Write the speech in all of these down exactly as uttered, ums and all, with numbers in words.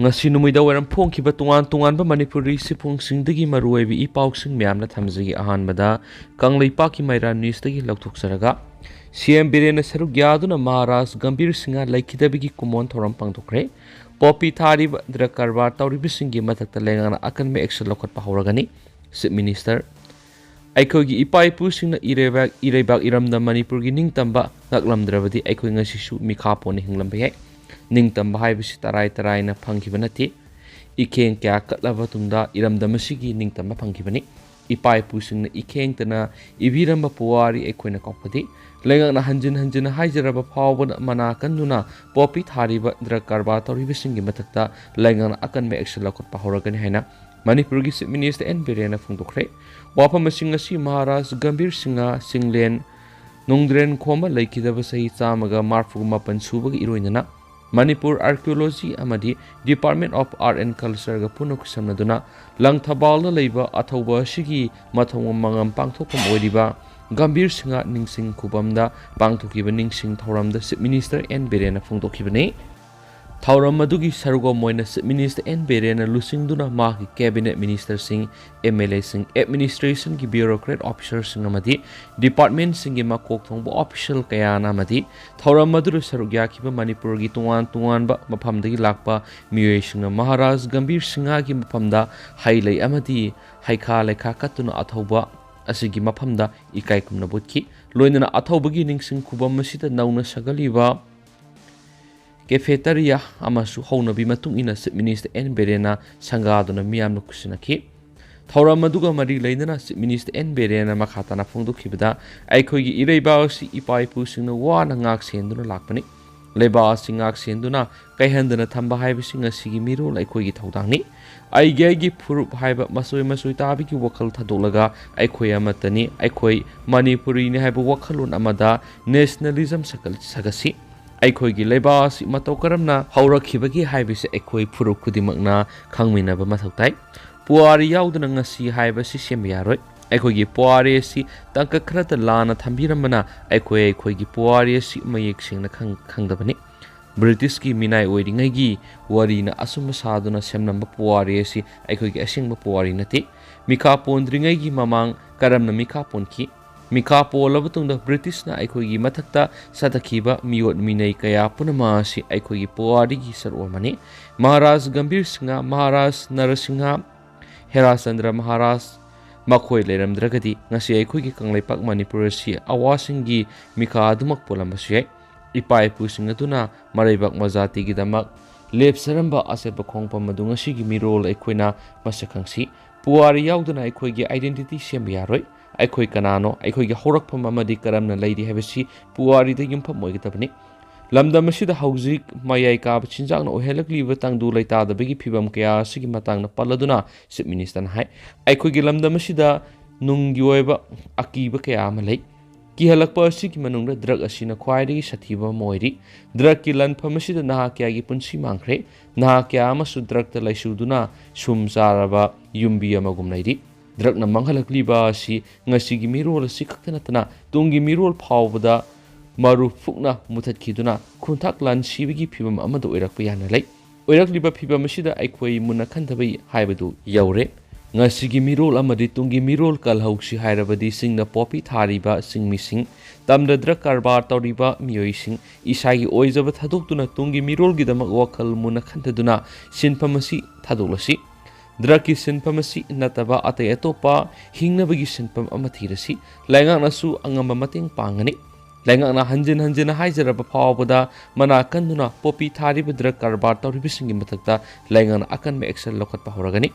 ꯉꯁꯤ ꯅꯨꯃꯤꯗꯥꯡ ꯋꯥꯏꯔꯝ ꯐꯣꯡꯈꯤꯕ ꯇꯣꯉꯥꯟ ꯇꯣꯉꯥꯟꯕ ꯃꯅꯤꯄꯨꯔꯤ ꯁꯤꯐꯨꯡꯁꯤꯡꯗꯒꯤ ꯃꯔꯨꯑꯣꯏꯕ ꯏ ꯄꯥꯎꯁꯤꯡ ꯃꯌꯥꯝꯅ ꯊꯝꯖꯒꯦ꯫ ꯑꯍꯥꯟꯕꯗ ꯀꯪꯂꯩꯄꯥꯛꯀꯤ ꯃꯩꯔꯥ ꯅ꯭ꯌꯨꯁꯇꯒꯤ ꯂꯧꯊꯣꯛꯆꯔꯒ, ꯁꯤ ꯑꯦꯝ ꯕꯤꯔꯦꯟꯅ ꯁꯔꯨꯛ ꯌꯥꯗꯨꯅ ꯃꯍꯥꯔꯥꯖ ꯒꯝꯚꯤꯔ ꯁꯤꯡꯍ ꯂꯩꯈꯤꯗꯕꯒꯤ ꯀꯨꯃꯣꯟ ꯊꯧꯔꯝ ꯄꯥꯡꯊꯣꯛꯈ꯭ꯔꯦ꯫ ꯄꯣꯄꯤ ꯊꯥꯔꯤꯕ ꯗ꯭ꯔꯒ ꯀꯔꯕꯥꯔ ꯇꯧꯔꯤꯕꯁꯤꯡꯒꯤ ꯃꯊꯛꯇ ꯂꯩꯉꯥꯛꯅ ꯑꯀꯟꯕ ꯑꯦꯛꯁꯟ ꯂꯧꯈꯠꯄ ꯍꯧꯔꯒꯅꯤ꯫ ꯆꯤꯐ ꯃꯤꯅꯤꯁꯇꯔ, ꯑꯩꯈꯣꯏꯒꯤ ꯏꯄꯥ ꯏꯄꯨꯁꯤꯡꯅ ꯏꯔꯩꯕꯥꯛ, ꯏꯔꯩꯕꯥꯛ ꯏꯔꯝꯗꯝ ꯃꯅꯤꯄꯨꯔꯒꯤ ꯅꯤꯡꯇꯝꯕ ꯉꯥꯛꯂꯝꯗ꯭ꯔꯕꯗꯤ ꯑꯩꯈꯣꯏ ꯉꯁꯤꯁꯨ ꯃꯤꯈꯥ ꯄꯣꯟꯅ ꯍꯤꯡꯂꯝꯕ ꯌꯥꯏ꯫ ꯅꯤꯡꯇꯝꯕ ꯍꯥꯏꯕꯁꯤ ꯇꯔꯥꯏ ꯇꯔꯥꯏꯅ ꯐꯪꯈꯤꯕ ꯅꯠꯇꯦ꯫ ꯏꯈꯦꯡ ꯀꯌꯥ ꯀꯠꯂꯕ ꯇꯨꯡꯗ ꯏꯔꯝꯗꯝ ꯑꯁꯤꯒꯤ ꯅꯤꯡꯇꯝꯕ ꯐꯪꯈꯤꯕꯅꯤ꯫ ꯏꯄꯥ ꯏꯄꯨꯁꯤꯡꯅ ꯏꯈꯦꯡꯇꯅ ꯏꯕꯤꯔꯝꯕ ꯄꯨꯋꯥꯔꯤ ꯑꯩꯈꯣꯏꯅ ꯀꯥꯎꯐꯗꯦ꯫ ꯂꯩꯉꯥꯛꯅ ꯍꯟꯖꯤꯟ ꯍꯟꯖꯤꯟ ꯍꯥꯏꯖꯔꯕ ꯐꯥꯎꯕꯗ ꯃꯅꯥ ꯀꯟꯗꯨꯅ ꯄꯣꯄꯤ ꯊꯥꯔꯤꯕ ꯗ꯭ꯔꯒ ꯀꯔꯕꯥꯔ ꯇꯧꯔꯤꯕꯁꯤꯡꯒꯤ ꯃꯊꯛꯇ ꯂꯩꯉꯥꯛꯅ ꯑꯀꯟꯕ ꯑꯦꯛꯁꯟ ꯂꯧꯈꯠꯄ ꯍꯧꯔꯒꯅꯤ ꯍꯥꯏꯅ ꯃꯅꯤꯄꯨꯔꯒꯤ ꯆꯤꯐ ꯃꯤꯅꯤꯁꯇꯔ ꯑꯦꯟ ꯕꯤꯔꯦꯟꯅ ꯐꯣꯡꯗꯣꯛꯈ꯭ꯔꯦ꯫ ꯋꯥꯐꯝ ꯑꯁꯤꯡ ꯑꯁꯤ ꯃꯍꯥꯔꯥꯖ ꯒꯝꯚꯤꯔ ꯁꯤꯡꯍ ꯆꯤꯡꯂꯦꯟ ꯅꯨꯡꯗ꯭ꯔꯦꯟ ꯈꯣꯝꯕ ꯂꯩꯈꯤꯗꯕ ꯆꯍꯤ ꯆꯥꯝꯃꯒ ꯃꯔꯤꯐꯨ ꯃꯥꯄꯟ ꯁꯨꯕꯒ ꯏꯔꯣꯏꯅꯅ ꯃꯅꯤꯄꯨꯔ ꯑꯥꯔꯀꯤꯑꯣꯂꯣꯖꯤ ꯑꯃꯗꯤ Department of Art and Cultureꯒ ꯄꯨꯟꯅ ꯈꯨꯠꯁꯝꯅꯗꯨꯅ ꯂꯪꯊꯕꯥꯜꯗ ꯂꯩꯕ ꯑꯊꯧꯕ ꯑꯁꯤꯒꯤ ꯃꯊꯧ ꯃꯉꯝ ꯄꯥꯡꯊꯣꯛꯐꯝ ꯑꯣꯏꯔꯤꯕ ꯒꯝꯚꯤꯔ ꯁꯤꯡꯍ ꯅꯤꯡꯁꯤꯡ ꯈꯨꯕꯝꯗ ꯄꯥꯡꯊꯣꯛꯈꯤꯕ ꯅꯤꯡꯁꯤꯡ ꯊꯧꯔꯝꯗ ꯆꯤꯐ ꯃꯤꯅꯤꯁꯇꯔ ꯑꯦꯟ ꯕꯤꯔꯦꯟꯅ ꯐꯣꯡꯗꯣꯛꯈꯤꯕꯅꯤ꯫ ꯊꯧꯔꯝ ꯑꯗꯨꯒꯤ ꯁꯔꯨꯛ ꯑꯃ ꯑꯣꯏꯅ ꯆꯤꯐ ꯃꯤꯅꯤꯁꯇꯔ ꯑꯦꯟ ꯕꯤꯔꯦꯟꯅ ꯂꯨꯆꯤꯡꯗꯨꯅ ꯃꯍꯥꯛꯀꯤ ꯀꯦꯕꯤꯅꯦꯠ ꯃꯤꯅꯤꯁꯇꯔꯁꯤꯡ, ꯑꯦꯝ ꯑꯦꯜ ꯑꯦꯁꯤꯡ, ꯑꯦꯗꯃꯤꯅꯤꯁꯇ꯭ꯔꯦꯁꯟꯒꯤ ꯕ꯭ꯌꯨꯔꯣꯀ꯭ꯔꯦꯠ ꯑꯣꯐꯤꯁꯔꯁꯤꯡ ꯑꯃꯗꯤ ꯗꯤꯄꯥꯔꯠꯃꯦꯟꯠꯁꯤꯡꯒꯤ ꯃꯀꯣꯛ ꯊꯣꯡꯕ ꯑꯣꯐꯤꯁꯤꯌꯦꯜ ꯀꯌꯥꯅ ꯑꯃꯗꯤ ꯊꯧꯔꯝ ꯑꯗꯨꯗ ꯁꯔꯨꯛ ꯌꯥꯈꯤꯕ ꯃꯅꯤꯄꯨꯔꯒꯤ ꯇꯣꯉꯥꯟ ꯇꯣꯉꯥꯟꯕ ꯃꯐꯝꯗꯒꯤ ꯂꯥꯛꯄ ꯃꯤꯑꯣꯏꯁꯤꯡꯅ ꯃꯍꯥꯔꯥꯖ ꯒꯝꯚꯤꯔ ꯁꯤꯡꯍꯒꯤ ꯃꯐꯝꯗ ꯍꯩ ꯂꯩ ꯑꯃꯗꯤ ꯍꯩꯈꯥ ꯂꯩꯈꯥ ꯀꯠꯇꯨꯅ ꯑꯊꯧꯕ ꯑꯁꯤꯒꯤ ꯃꯐꯝꯗ ꯏꯀꯥꯏ ꯈꯨꯝꯅꯕ ꯎꯠꯈꯤ꯫ ꯂꯣꯏꯅꯅ ꯑꯊꯧꯕꯒꯤ ꯅꯤꯡꯁꯤꯡ ꯈꯨꯕꯝ ꯑꯁꯤꯗ ꯅꯧꯅ ꯁꯥꯒꯠꯂꯤꯕ ꯀꯦꯐꯦꯇꯔꯤꯌꯥ ꯑꯃꯁꯨ ꯍꯧꯅꯕꯤ ꯃꯇꯨꯡ ꯏꯟꯅ ꯆꯤꯐ ꯃꯤꯅꯤꯁꯇꯔ ꯑꯦꯟ ꯕꯤꯔꯦꯟꯅ ꯁꯪꯒꯥꯗꯨꯅ ꯃꯤꯌꯥꯝꯅ ꯈꯨꯠꯁꯤꯟꯅꯈꯤ꯫ ꯊꯧꯔꯝ ꯑꯗꯨꯒ ꯃꯔꯤ ꯂꯩꯅꯅ ꯆꯤꯐ ꯃꯤꯅꯤꯁꯇꯔ ꯑꯦꯟ ꯕꯤꯔꯦꯟꯅ ꯃꯈꯥ ꯇꯥꯅ ꯐꯣꯡꯗꯣꯛꯈꯤꯕꯗ, ꯑꯩꯈꯣꯏꯒꯤ ꯏꯔꯩꯕꯥꯛ ꯑꯁꯤ ꯏꯄꯥ ꯏꯄꯨꯁꯤꯡꯅ ꯋꯥꯅ ꯉꯥꯛ ꯁꯦꯟꯗꯨꯅ ꯂꯥꯛꯄꯅꯤ꯫ ꯂꯩꯕꯥꯛ ꯑꯁꯤ ꯉꯥꯛ ꯁꯦꯟꯗꯨꯅ ꯀꯥꯏꯍꯟꯗꯅ ꯊꯝꯕ ꯍꯥꯏꯕꯁꯤ ꯉꯁꯤꯒꯤ ꯃꯤꯔꯣꯜ ꯑꯩꯈꯣꯏꯒꯤ ꯊꯧꯗꯥꯡꯅꯤ꯫ ꯑꯩꯒꯤ ꯑꯩꯒꯤ ꯐꯨꯔꯨꯞ ꯍꯥꯏꯕ ꯃꯆꯣꯏ ꯃꯆꯣꯏ ꯇꯥꯕꯒꯤ ꯋꯥꯈꯜ ꯊꯥꯗꯣꯛꯂꯒ ꯑꯩꯈꯣꯏ ꯑꯃꯠꯇꯅꯤ, ꯑꯩꯈꯣꯏ ꯃꯅꯤꯄꯨꯔꯤꯅꯤ ꯍꯥꯏꯕ ꯋꯥꯈꯜꯂꯣꯟ ꯑꯃꯗ ꯅꯦꯁꯅꯦꯂꯤꯖꯝ ꯁꯥꯒꯠ-, ꯁꯥꯒꯠꯁꯤ꯫ ꯑꯩꯈꯣꯏꯒꯤ ꯂꯩꯕꯥꯛ ꯑꯁꯤ ꯃꯇꯧ ꯀꯔꯝꯅ ꯍꯧꯔꯛꯈꯤꯕꯒꯦ ꯍꯥꯏꯕꯁꯤ ꯑꯩꯈꯣꯏ ꯐꯨꯔꯨꯞ ꯈꯨꯗꯤꯡꯃꯛꯅ ꯈꯪꯃꯤꯟꯅꯕ ꯃꯊꯧ ꯇꯥꯏ꯫ ꯄꯨꯋꯥꯔꯤ ꯌꯥꯎꯗꯅ ꯉꯁꯤ ꯍꯥꯏꯕꯁꯤ ꯁꯦꯝꯕ ꯌꯥꯔꯣꯏ꯫ ꯑꯩꯈꯣꯏꯒꯤ ꯄꯨꯋꯥꯔꯤ ꯑꯁꯤ ꯇꯥꯡꯀꯛ ꯈꯔꯇ ꯂꯥꯟꯅ ꯊꯝꯕꯤꯔꯝꯕꯅ ꯑꯩꯈꯣꯏ ꯑꯩꯈꯣꯏꯒꯤ ꯄꯨꯋꯥꯔꯤ ꯑꯁꯤ ꯃꯌꯦꯛ ꯁꯦꯡꯅ ꯈꯪ-, ꯈꯪꯗꯕꯅꯤ꯫ ꯕ꯭ꯔꯤꯇꯤꯁꯀꯤ ꯃꯤꯅꯥꯏ ꯑꯣꯏꯔꯤꯉꯩꯒꯤ ꯋꯥꯔꯤꯅ ꯑꯆꯨꯝꯕ ꯁꯥꯗꯨꯅ ꯁꯦꯝꯂꯝꯕ ꯄꯨꯋꯥꯔꯤ ꯑꯁꯤ ꯑꯩꯈꯣꯏꯒꯤ ꯑꯁꯦꯡꯕ ꯄꯨꯋꯥꯔꯤ ꯅꯠꯇꯦ꯫ ꯃꯤꯈꯥ ꯄꯣꯟꯗ꯭ꯔꯤꯉꯩꯒꯤ ꯃꯃꯥꯡ ꯀꯔꯝꯅ ꯃꯤꯈꯥ ꯄꯣꯟꯈꯤ? ꯃꯤꯈꯥ ꯄꯣꯜꯂꯕ ꯇꯨꯡꯗ ꯕ꯭ꯔꯤꯇꯤꯁꯅ ꯑꯩꯈꯣꯏꯒꯤ ꯃꯊꯛꯇ ꯆꯠꯊꯈꯤꯕ ꯃꯤꯑꯣꯠ ꯃꯤꯅꯩ ꯀꯌꯥ ꯄꯨꯝꯅꯃꯛ ꯑꯁꯤ ꯑꯩꯈꯣꯏꯒꯤ ꯄꯨꯋꯥꯔꯤꯒꯤ ꯁꯔꯨꯛ ꯑꯃꯅꯤ꯫ ꯃꯍꯥꯔꯥꯖ ꯒꯝꯚꯤꯔ ꯁꯤꯡꯍ, ꯃꯍꯥꯔꯥꯖ ꯅꯔꯁꯤꯡꯍ, ꯍꯦꯔꯥꯆꯟꯗ꯭ꯔ ꯃꯍꯥꯔꯥꯖ ꯃꯈꯣꯏ ꯂꯩꯔꯝꯗ꯭ꯔꯒꯗꯤ ꯉꯁꯤ ꯑꯩꯈꯣꯏꯒꯤ ꯀꯪꯂꯩꯄꯥꯛ ꯃꯅꯤꯄꯨꯔ ꯑꯁꯤ ꯑꯋꯥꯁꯤꯡꯒꯤ ꯃꯤꯈꯥ ꯑꯗꯨꯃꯛ ꯄꯣꯜꯂꯝꯕꯁꯨ ꯌꯥꯏ꯫ ꯏꯄꯥ ꯏꯄꯨꯁꯤꯡ ꯑꯗꯨꯅ ꯃꯔꯩꯕꯥꯛ ꯃꯖꯥꯇꯤꯒꯤꯗꯃꯛ ꯂꯦꯞꯆꯔꯝꯕ ꯑꯆꯦꯠꯄ ꯈꯣꯡꯐꯝ ꯑꯗꯨ ꯉꯁꯤꯒꯤ ꯃꯤꯔꯣꯜ ꯑꯩꯈꯣꯏꯅ ꯃꯁꯛ ꯈꯪꯁꯤ꯫ ꯄꯨꯋꯥꯔꯤ ꯌꯥꯎꯗꯅ ꯑꯩꯈꯣꯏꯒꯤ identity ꯁꯦꯝꯕ ꯌꯥꯔꯣꯏ꯫ ꯑꯩꯈꯣꯏ ꯀꯅꯥꯅꯣ? ꯑꯩꯈꯣꯏꯒꯤ ꯍꯧꯔꯛꯐꯝ ꯑꯃꯗꯤ ꯀꯔꯝꯅ ꯂꯩꯔꯤ ꯍꯥꯏꯕꯁꯤ ꯄꯨꯋꯥꯔꯤꯗ ꯌꯨꯝꯐꯝ ꯑꯣꯏꯒꯗꯕꯅꯤ꯫ ꯂꯝꯗꯝ ꯑꯁꯤꯗ ꯍꯧꯖꯤꯛ ꯃꯌꯥꯏ ꯀꯥꯕ ꯆꯤꯟꯖꯥꯛꯅ ꯑꯣꯏꯍꯜꯂꯛꯂꯤꯕ ꯇꯪꯗꯨ ꯂꯩꯇꯥꯗꯕꯒꯤ ꯐꯤꯕꯝ ꯀꯌꯥ ꯑꯁꯤꯒꯤ ꯃꯇꯥꯡꯗ ꯄꯜꯂꯗꯨꯅ Chief Ministerꯅ ꯍꯥꯏ, ꯑꯩꯈꯣꯏꯒꯤ ꯂꯝꯗꯝ ꯑꯁꯤꯗ ꯅꯨꯡꯒꯤ ꯑꯣꯏꯕ ꯑꯀꯤꯕ ꯀꯌꯥ ꯑꯃ ꯂꯩ꯫ ꯀꯤꯍꯜꯂꯛꯄ ꯑꯁꯤꯒꯤ ꯃꯅꯨꯡꯗ drug ꯑꯁꯤꯅ ꯈ꯭ꯋꯥꯏꯗꯒꯤ ꯁꯥꯊꯤꯕ ꯑꯃ ꯑꯣꯏꯔꯤ꯫ Drugꯀꯤ ꯂꯥꯟꯐꯝ ꯑꯁꯤꯗ ꯅꯍꯥ ꯀꯌꯥꯒꯤ ꯄꯨꯟꯁꯤ ꯃꯥꯡꯈ꯭ꯔꯦ꯫ ꯅꯍꯥ ꯀꯌꯥ ꯑꯃꯁꯨ drugꯇ ꯂꯩꯁꯨꯗꯨꯅ ꯁꯨꯝ ꯆꯥꯔꯕ ꯌꯨꯝꯕꯤ ꯑꯃꯒꯨꯝ ꯂꯩꯔꯤ꯫ Drugꯅ ꯃꯥꯡꯍꯜꯂꯛꯂꯤꯕ ꯑꯁꯤ ꯉꯁꯤꯒꯤ ꯃꯤꯔꯣꯜ ꯑꯁꯤ ꯈꯛꯇ ꯅꯠꯇꯅ ꯇꯨꯡꯒꯤ ꯃꯤꯔꯣꯜ ꯐꯥꯎꯕꯗ ꯃꯔꯨ ꯐꯨꯛꯅ ꯃꯨꯊꯠꯈꯤꯗꯨꯅ ꯈꯣꯡꯊꯥꯡ ꯂꯥꯟꯁꯤꯕꯒꯤ ꯐꯤꯕꯝ ꯑꯃꯗ ꯑꯣꯏꯔꯛꯄ ꯌꯥꯅ ꯂꯩ꯫ ꯑꯣꯏꯔꯛꯂꯤꯕ ꯐꯤꯕꯝ ꯑꯁꯤꯗ ꯑꯩꯈꯣꯏ ꯃꯨꯟꯅ ꯈꯟꯊꯕ ꯍꯥꯏꯕꯗꯨ ꯌꯧꯔꯦ꯫ ꯉꯁꯤꯒꯤ ꯃꯤꯔꯣꯜ ꯑꯃꯗꯤ ꯇꯨꯡꯒꯤ ꯃꯤꯔꯣꯜ ꯀꯜꯍꯧꯁꯤ ꯍꯥꯏꯔꯕꯗꯤ ꯆꯤꯡꯗ ꯄꯣꯄꯤ ꯊꯥꯔꯤꯕ ꯆꯤꯡꯃꯤꯁꯤꯡ, ꯇꯝꯗ drug ꯀꯔꯕꯥꯔ ꯇꯧꯔꯤꯕ ꯃꯤꯑꯣꯏꯁꯤꯡ, ꯏꯁꯥꯒꯤ ꯑꯣꯏꯖꯕ ꯊꯥꯗꯣꯛꯇꯨꯅ ꯇꯨꯡꯒꯤ ꯃꯤꯔꯣꯜꯒꯤꯗꯃꯛ ꯋꯥꯈꯜ ꯃꯨꯟꯅ ꯈꯟꯊꯗꯨꯅ ꯁꯤꯟꯐꯝ ꯑꯁꯤ ꯊꯥꯗꯣꯛꯂꯁꯤ꯫ Drugꯀꯤ ꯁꯤꯟꯐꯝ ꯑꯁꯤ ꯅꯠꯇꯕ ꯑꯇꯩ ꯑꯇꯣꯞꯄ ꯍꯤꯡꯅꯕꯒꯤ ꯁꯤꯟꯐꯝ ꯑꯃ ꯊꯤꯔꯁꯤ꯫ ꯂꯩꯉꯥꯛꯅꯁꯨ ꯑꯉꯝꯕ ꯃꯇꯦꯡ ꯄꯥꯡꯒꯅꯤ꯫ ꯂꯩꯉꯥꯛꯅ ꯍꯟꯖꯤꯟ ꯍꯟꯖꯤꯟ ꯍꯥꯏꯖꯔꯕ ꯐꯥꯎꯕꯗ ꯃꯅꯥ ꯀꯟꯗꯨꯅ ꯄꯣꯄꯤ ꯊꯥꯔꯤꯕ drug ꯀꯔꯕꯥꯔ ꯇꯧꯔꯤꯕꯁꯤꯡꯒꯤ ꯃꯊꯛꯇ ꯂꯩꯉꯥꯛꯅ ꯑꯀꯟꯕ action ꯂꯧꯈꯠꯄ ꯍꯧꯔꯒꯅꯤ꯫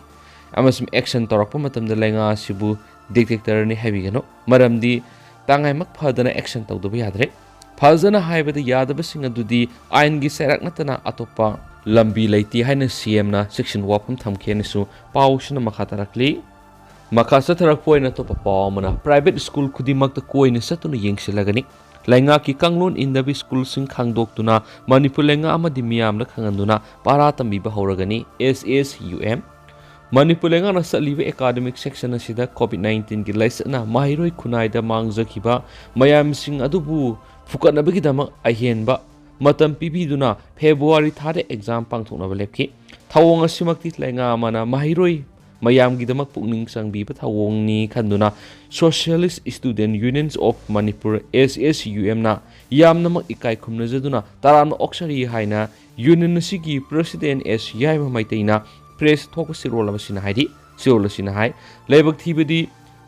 ꯑꯃꯁꯨꯡ action ꯇꯧꯔꯛꯄ ꯃꯇꯝꯗ ꯂꯩꯉꯥꯛ ꯑꯁꯤꯕꯨ dictatorꯅꯤ ꯍꯥꯏꯕꯤꯒꯅꯨ, ꯃꯔꯝꯗꯤ ꯇꯉꯥꯏꯃꯛ ꯐꯗꯅ action ꯇꯧꯗꯕ ꯌꯥꯗ꯭ꯔꯦ꯫ ꯐꯖꯅ ꯍꯥꯏꯕꯗ ꯌꯥꯗꯕꯁꯤꯡ ꯑꯗꯨꯗꯤ ꯑꯥꯏꯟꯒꯤ ꯆꯩꯔꯥꯛ ꯅꯠꯇꯅ ꯑꯇꯣꯞꯄ ꯂꯝꯕꯤ ꯂꯩꯇꯦ ꯍꯥꯏꯅ CMꯅ ꯆꯦꯛꯁꯤꯟ ꯋꯥꯐꯝ ꯊꯝꯈꯤ ꯍꯥꯏꯅꯁꯨ ꯄꯥꯎꯁꯤꯅ ꯃꯈꯥ ꯇꯥꯔꯛꯂꯤ꯫ ꯃꯈꯥ ꯆꯠꯊꯔꯛꯄ ꯑꯣꯏꯅ ꯑꯇꯣꯞꯄ ꯄꯥꯎ ꯑꯃꯅ, private school ꯈꯨꯗꯤꯡꯃꯛꯇ ꯀꯣꯏꯅ ꯆꯠꯇꯨꯅ ꯌꯦꯡꯁꯤꯜꯂꯒꯅꯤ꯫ ꯂꯩꯉꯥꯛꯀꯤ ꯀꯥꯡꯂꯣꯟ ꯏꯟꯗꯕ schoolꯁꯤꯡ ꯈꯪꯗꯣꯛꯇꯨꯅ ꯃꯅꯤꯄꯨꯔ ꯂꯩꯉꯥꯛ ꯑꯃꯗꯤ ꯃꯤꯌꯥꯝꯗ ꯈꯪꯍꯟꯗꯨꯅ ꯄꯔꯥ ꯇꯝꯕꯤꯕ ꯍꯧꯔꯒꯅꯤ, SSUM꯫ ꯃꯅꯤꯄꯨꯔ ꯂꯩꯉꯥꯛꯅ ꯆꯠꯂꯤꯕ academic session ꯑꯁꯤꯗ COVID nineteenꯒꯤ ꯂꯥꯏꯆꯠꯅ ꯃꯍꯩꯔꯣꯏ ꯈꯨꯟꯅꯥꯏꯗ ꯃꯥꯡꯖꯈꯤꯕ ꯃꯌꯥꯝꯁꯤꯡ ꯑꯗꯨꯕꯨ ꯐꯨꯀꯠꯅꯕꯒꯤꯗꯃꯛ ꯑꯍꯦꯟꯕ ꯃꯇꯝ ꯄꯤꯕꯤꯗꯨꯅ ꯐꯦꯕ꯭ꯔꯨꯋꯥꯔꯤ ꯊꯥꯗ ꯑꯦꯛꯖꯥꯝ ꯄꯥꯡꯊꯣꯛꯅꯕ ꯂꯦꯞꯈꯤ꯫ ꯊꯧꯑꯣꯡ ꯑꯁꯤꯃꯛꯇꯤ ꯂꯩꯉꯥꯛ ꯑꯃꯅ ꯃꯍꯩꯔꯣꯏ ꯃꯌꯥꯝꯒꯤꯗꯃꯛ ꯄꯨꯛꯅꯤꯡ ꯆꯪꯕꯤꯕ ꯊꯧꯑꯣꯡꯅꯤ ꯈꯟꯗꯨꯅ Socialist Student Unions of Manipur, S S U M, ꯅ ꯌꯥꯝꯅꯃꯛ ꯏꯀꯥꯏ ꯈꯨꯝꯅꯖꯗꯨꯅ ꯇꯔꯥꯝꯅ ꯑꯣꯛꯆꯔꯤ ꯍꯥꯏꯅ ꯌꯨꯅꯤꯌꯟ ꯑꯁꯤꯒꯤ ꯄ꯭ꯔꯦꯁꯤꯗꯦꯟꯠ ꯑꯦꯁ ꯌꯥꯏꯃ ꯃꯩꯇꯩꯅ ꯄ꯭ꯔꯦꯁ ꯊꯣꯛꯄ ꯆꯦꯔꯣꯜ ꯑꯃꯁꯤꯅ ꯍꯥꯏꯔꯤ꯫ ꯆꯦꯔꯣꯜ ꯑꯁꯤꯅ ꯍꯥꯏ, ꯂꯥꯏꯕꯛ ꯊꯤꯕꯗꯤ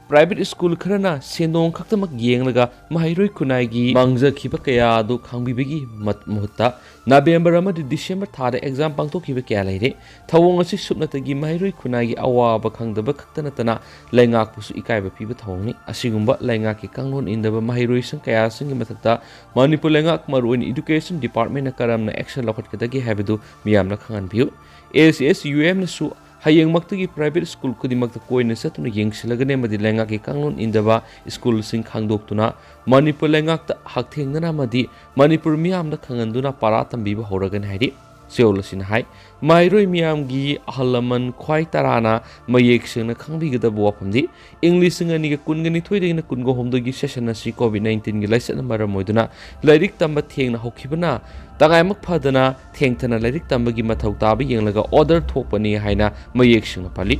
ꯄ꯭ꯔꯥꯏꯚꯦꯠ ꯁ꯭ꯀꯨꯜ ꯈꯔꯅ ꯁꯦꯟꯗꯣꯡ ꯈꯛꯇꯃꯛ ꯌꯦꯡꯂꯒ ꯃꯍꯩꯔꯣꯏ ꯈꯨꯟꯅꯥꯏꯒꯤ ꯃꯥꯡꯖꯈꯤꯕ ꯀꯌꯥ ꯑꯗꯨ ꯈꯪꯕꯤꯕꯒꯤ ꯃꯠ-, ꯃꯍꯨꯠꯇ ꯅꯕꯦꯝꯕꯔ ꯑꯃꯗꯤ ꯗꯤꯁꯦꯝꯕꯔ ꯊꯥꯗ ꯑꯦꯛꯖꯥꯝ ꯄꯥꯡꯊꯣꯛꯈꯤꯕ ꯀꯌꯥ ꯂꯩꯔꯦ꯫ ꯊꯧꯑꯣꯡ ꯑꯁꯤ ꯁꯨꯞꯅꯇꯒꯤ ꯃꯍꯩꯔꯣꯏ ꯈꯨꯟꯅꯥꯏꯒꯤ ꯑꯋꯥꯕ ꯈꯪꯗꯕ ꯈꯛꯇ ꯅꯠꯇꯅ ꯂꯩꯉꯥꯛꯄꯨꯁꯨ ꯏꯀꯥꯏꯕ ꯄꯤꯕ ꯊꯧꯑꯣꯡꯅꯤ꯫ ꯑꯁꯤꯒꯨꯝꯕ ꯂꯩꯉꯥꯛꯀꯤ ꯀꯥꯡꯂꯣꯟ ꯏꯟꯗꯕ ꯃꯍꯩꯔꯣꯏꯁꯪ ꯀꯌꯥꯁꯤꯡꯒꯤ ꯃꯊꯛꯇ ꯃꯅꯤꯄꯨꯔ ꯂꯩꯉꯥꯛ, ꯃꯔꯨꯑꯣꯏꯅ ꯏꯗꯨꯀꯦꯁꯟ ꯗꯤꯄꯥꯔꯠꯃꯦꯟꯅ ꯀꯔꯝꯅ ꯑꯦꯛꯁꯟ ꯂꯧꯈꯠꯀꯗꯒꯦ ꯍꯥꯏꯕꯗꯨ ꯃꯤꯌꯥꯝꯅ ꯈꯪꯍꯟꯕꯤꯌꯨ꯫ S S U M ꯅꯁꯨ ꯍꯌꯦꯡꯃꯛꯇꯒꯤ ꯄ꯭ꯔꯥꯏꯚꯦꯠ ꯁ꯭ꯀꯨꯜ ꯈꯨꯗꯤꯡꯃꯛꯇ ꯀꯣꯏꯅ ꯆꯠꯇꯨꯅ ꯌꯦꯡꯁꯤꯜꯂꯒꯅꯤ ꯑꯃꯗꯤ ꯂꯩꯉꯥꯛꯀꯤ ꯀꯥꯡꯂꯣꯟ ꯏꯟꯗꯕ ꯁ꯭ꯀꯨꯜꯁꯤꯡ ꯈꯪꯗꯣꯛꯇꯨꯅ ꯃꯅꯤꯄꯨꯔ ꯂꯩꯉꯥꯛꯇ ꯍꯛꯊꯦꯡꯅꯅ ꯑꯃꯗꯤ ꯃꯅꯤꯄꯨꯔ ꯃꯤꯌꯥꯝꯗ ꯈꯪꯍꯟꯗꯨꯅ ꯄꯥꯔꯥ ꯇꯝꯕꯤꯕ ꯍꯧꯔꯒꯅꯤ ꯍꯥꯏꯔꯤ꯫ ꯆꯦꯔꯣꯜ ꯑꯁꯤꯅ ꯍꯥꯏ, ꯃꯍꯩꯔꯣꯏ ꯃꯤꯌꯥꯝꯒꯤ ꯑꯍꯜ ꯂꯃꯟ ꯈ꯭ꯋꯥꯏ ꯇꯔꯥꯅ ꯃꯌꯦꯛ ꯁꯦꯡꯅ ꯈꯪꯕꯤꯒꯗꯕ ꯋꯥꯐꯝꯗꯤ ꯏꯪ ꯂꯤꯁꯤꯡ ꯑꯅꯤꯒ ꯀꯨꯟꯒ ꯅꯤꯊꯣꯏꯗꯒꯤꯅ ꯀꯨꯟꯒ ꯍꯨꯝꯗꯣꯏꯒꯤ ꯁꯦꯁꯟ ꯑꯁꯤ COVID nineteenꯒꯤ ꯂꯥꯏꯆꯠꯅ ꯃꯔꯝ ꯑꯣꯏꯗꯨꯅ ꯂꯥꯏꯔꯤꯛ ꯇꯝꯕ ꯊꯦꯡꯅ ꯍꯧꯈꯤꯕꯅ ꯇꯉꯥꯏꯃꯛ ꯐꯗꯅ ꯊꯦꯡꯊꯅ ꯂꯥꯏꯔꯤꯛ ꯇꯝꯕꯒꯤ ꯃꯊꯧ ꯇꯥꯕ ꯌꯦꯡꯂꯒ ꯑꯣꯔꯗꯔ ꯊꯣꯛꯄꯅꯤ ꯍꯥꯏꯅ ꯃꯌꯦꯛ ꯁꯦꯡꯅ ꯄꯜꯂꯤ꯫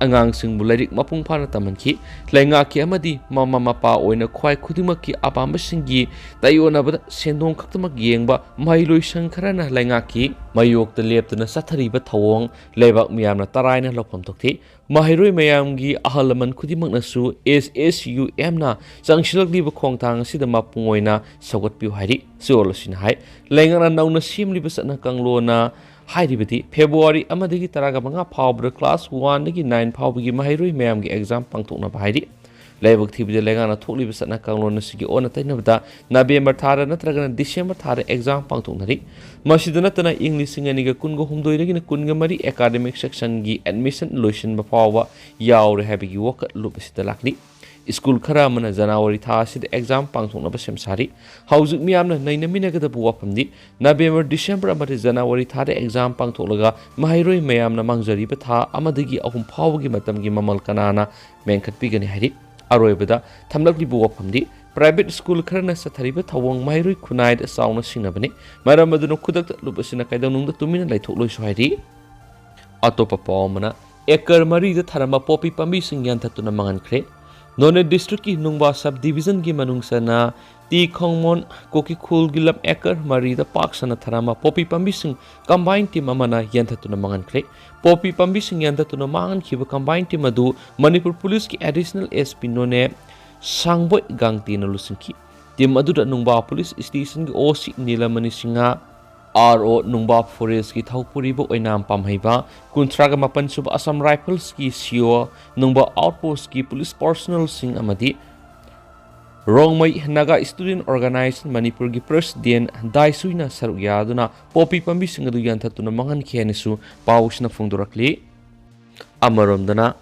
ꯑꯉꯥꯡꯁꯤꯡꯕꯨ ꯂꯥꯏꯔꯤꯛ ꯃꯄꯨꯡ ꯐꯥꯅ ꯇꯝꯍꯟꯈꯤ꯫ ꯂꯩꯉꯥꯛꯀꯤ ꯑꯃꯗꯤ ꯃꯃꯥ ꯃꯄꯥ ꯑꯣꯏꯅ ꯈ꯭ꯋꯥꯏ ꯈꯨꯗꯤꯡꯃꯛꯀꯤ ꯑꯄꯥꯝꯕꯁꯤꯡꯒꯤ ꯇꯥꯏꯑꯣꯟꯅꯕꯗ ꯁꯦꯟꯗꯣꯡ ꯈꯛꯇꯃꯛ ꯌꯦꯡꯕ ꯃꯍꯩꯂꯣꯏꯁꯪ ꯈꯔꯅ ꯂꯩꯉꯥꯛꯀꯤ ꯃꯥꯌꯣꯛꯇ ꯂꯦꯞꯇꯅ ꯆꯠꯊꯔꯤꯕ ꯊꯧꯑꯣꯡ ꯂꯩꯕꯥꯛ ꯃꯤꯌꯥꯝꯅ ꯇꯔꯥꯏꯅ ꯂꯧꯐꯝ ꯊꯣꯛꯈꯤ꯫ ꯃꯍꯩꯔꯣꯏ ꯃꯌꯥꯝꯒꯤ ꯑꯍꯜ ꯂꯃꯟ ꯈꯨꯗꯤꯡꯃꯛꯅꯁꯨ S S U Mꯅ ꯆꯪꯁꯤꯜꯂꯛꯂꯤꯕ ꯈꯣꯡꯊꯥꯡ ꯑꯁꯤꯗ ꯃꯄꯨꯡ ꯑꯣꯏꯅ ꯁꯧꯒꯠꯄꯤꯌꯨ ꯍꯥꯏꯔꯤ꯫ ꯆꯦꯔꯣꯜ ꯑꯁꯤꯅ ꯍꯥꯏ, ꯂꯩꯉꯥꯛꯅ ꯅꯧꯅ ꯁꯦꯝꯂꯤꯕ ꯆꯠꯅ ꯀꯥꯡꯂꯣꯟꯅ ꯍꯥꯏꯔꯤꯕꯗꯤ ꯐꯦꯕ꯭ꯔꯨꯋꯥꯔꯤ ꯑꯃꯗꯒꯤ ꯇꯔꯥꯒ ꯃꯉꯥ ꯐꯥꯎꯕꯗ class one ꯗꯒꯤ nine ꯐꯥꯎꯕꯒꯤ ꯃꯍꯩꯔꯣꯏ ꯃꯌꯥꯝꯒꯤ ꯑꯦꯛꯖꯥꯝ ꯄꯥꯡꯊꯣꯛꯅꯕ ꯍꯥꯏꯔꯤ꯫ ꯂꯥꯏꯕꯛ ꯊꯤꯕꯗ ꯂꯩꯉꯥꯛꯅ ꯊꯣꯛꯂꯤꯕ ꯆꯠꯅ ꯀꯥꯡꯂꯣꯟ ꯑꯁꯤꯒꯤ ꯑꯣꯟꯅ ꯇꯩꯅꯕꯗ ꯅꯕꯦꯝꯕꯔ ꯊꯥꯗ ꯅꯠꯇ꯭ꯔꯒꯅ ꯗꯤꯁꯦꯝꯕꯔ ꯊꯥꯗ ꯑꯦꯛꯖꯥꯝ ꯄꯥꯡꯊꯣꯛꯅꯔꯤ꯫ ꯃꯁꯤꯗ ꯅꯠꯇꯅ ꯏꯪ ꯂꯤꯁꯤꯡ ꯑꯅꯤꯒ ꯀꯨꯟꯒ ꯍꯨꯝꯗꯣꯏꯗꯒꯤꯅ ꯀꯨꯟꯒ ꯃꯔꯤ academic sectionꯒꯤ admission ꯂꯣꯏꯁꯤꯟꯕ ꯐꯥꯎꯕ ꯌꯥꯎꯔꯦ ꯍꯥꯏꯕꯒꯤ ꯋꯥꯀꯠꯂꯨꯞ ꯑꯁꯤꯗ ꯂꯥꯛꯂꯤ꯫ ꯁ꯭ꯀꯨꯜ ꯈꯔ ꯑꯃꯅ ꯖꯅꯋꯥꯔꯤ ꯊꯥ ꯑꯁꯤꯗ ꯑꯦꯛꯖꯥꯝ ꯄꯥꯡꯊꯣꯛꯅꯕ ꯁꯦꯝ ꯁꯥꯔꯤ꯫ ꯍꯧꯖꯤꯛ ꯃꯤꯌꯥꯝꯅ ꯅꯩꯅꯃꯤꯟꯅꯒꯗꯕ ꯋꯥꯐꯝꯗꯤ ꯅꯕꯦꯝꯕꯔ, ꯗꯤꯁꯦꯝꯕꯔ ꯑꯃꯗꯤ ꯖꯅꯋꯥꯔꯤ ꯊꯥꯗ ꯑꯦꯛꯖꯥꯝ ꯄꯥꯡꯊꯣꯛꯂꯒ ꯃꯍꯩꯔꯣꯏ ꯃꯌꯥꯝꯅ ꯃꯥꯡꯖꯔꯤꯕ ꯊꯥ ꯑꯃꯗꯒꯤ ꯑꯍꯨꯝ ꯐꯥꯎꯕꯒꯤ ꯃꯇꯝꯒꯤ ꯃꯃꯜ ꯀꯅꯥꯅ ꯃꯦꯟꯈꯠꯄꯤꯒꯅꯤ ꯍꯥꯏꯔꯤ꯫ ꯑꯔꯣꯏꯕꯗ ꯊꯝꯂꯛꯂꯤꯕ ꯋꯥꯐꯝꯗꯤ, private school ꯈꯔꯅ ꯆꯠꯊꯔꯤꯕ ꯊꯧꯑꯣꯡ ꯃꯍꯩꯔꯣꯏ ꯈꯨꯟꯅꯥꯏꯗ ꯆꯥꯎꯅ ꯁꯤꯡꯅꯕꯅꯤ꯫ ꯃꯔꯝ ꯑꯗꯨꯅ ꯈꯨꯗꯛꯇ ꯂꯨꯞ ꯑꯁꯤꯅ ꯀꯩꯗꯧꯅꯨꯡꯗ ꯇꯨꯃꯤꯟꯅ ꯂꯩꯊꯣꯛꯂꯣꯏꯁꯨ ꯍꯥꯏꯔꯤ꯫ ꯑꯇꯣꯞꯄ ꯄꯥꯎ ꯑꯃꯅ, ꯑꯦꯀꯔ ꯃꯔꯤꯗ ꯊꯥꯔꯝꯕ ꯄꯣꯄꯤ ꯄꯥꯝꯕꯤꯁꯤꯡ ꯌꯥꯟꯊꯠꯇꯨꯅ ꯃꯥꯡꯍꯟꯈ꯭ꯔꯦ꯫ ꯅꯣꯅꯦ district ꯀꯤ ꯅꯨꯡꯕꯥ sub division ꯒꯤ ꯃꯅꯨꯡ ꯆꯟꯅ ꯇꯤ ꯈꯣꯡꯃꯣꯟ, ꯀꯣꯀꯤꯈꯨꯜꯒꯤ ꯂꯝ ꯑꯦꯀꯔ ꯃꯔꯤꯗ ꯄꯥꯛ ꯁꯟꯅ ꯊꯥꯔꯝꯕ ꯄꯣꯄꯤ ꯄꯥꯝꯕꯤꯁꯤꯡ combine team ꯑꯃꯅ ꯌꯥꯟꯊꯠꯇꯨꯅ ꯃꯥꯡꯍꯟꯈ꯭ꯔꯦ꯫ ꯄꯣꯄꯤ ꯄꯥꯝꯕꯤꯁꯤꯡ ꯌꯥꯟꯊꯠꯇꯨꯅ ꯃꯥꯡꯍꯟꯈꯤꯕ combine team ꯑꯗꯨ ꯃꯅꯤꯄꯨꯔ ꯄꯨꯂꯤꯁꯀꯤ additional S P ꯅꯣꯅꯦ ꯁꯥꯡꯕꯣꯏ ꯒꯥꯡꯇꯦꯅ ꯂꯨꯆꯤꯡꯈꯤ꯫ Team ꯑꯗꯨꯗ ꯅꯨꯡꯕꯥ police station ꯒꯤ O C ꯅꯤꯂꯃꯅꯤ Singh, R O ꯅꯨꯡꯕꯥ forest ꯀꯤ ꯊꯧꯄꯨꯔꯤꯕ ꯑꯣꯏꯅꯥꯝ ꯄꯥꯝꯍꯩꯕ, ꯀꯨꯟꯊ꯭ꯔꯥꯒ ꯃꯥꯄꯟ ꯁꯨꯕ Assam Rifles ꯀꯤ C O, ꯅꯨꯡꯕꯥ outpost ꯀꯤ police personnel ꯁꯤꯡ ꯑꯃꯗꯤ ꯔꯣꯡꯃꯩ Naga Student Organization ꯃꯅꯤꯄꯨꯔꯒꯤ president ꯗꯥꯏꯁꯨꯏꯅ ꯁꯔꯨꯛ ꯌꯥꯗꯨꯅ ꯄꯣꯄꯤ ꯄꯥꯝꯕꯤꯁꯤꯡ ꯑꯗꯨ ꯌꯥꯟꯊꯠꯇꯨꯅ ꯃꯥꯡꯍꯟꯈꯤ ꯍꯥꯏꯅꯁꯨ ꯄꯥꯎꯁꯤꯅ ꯐꯣꯡꯗꯣꯔꯛꯂꯤ꯫ ꯑꯃꯔꯣꯝꯗꯅ,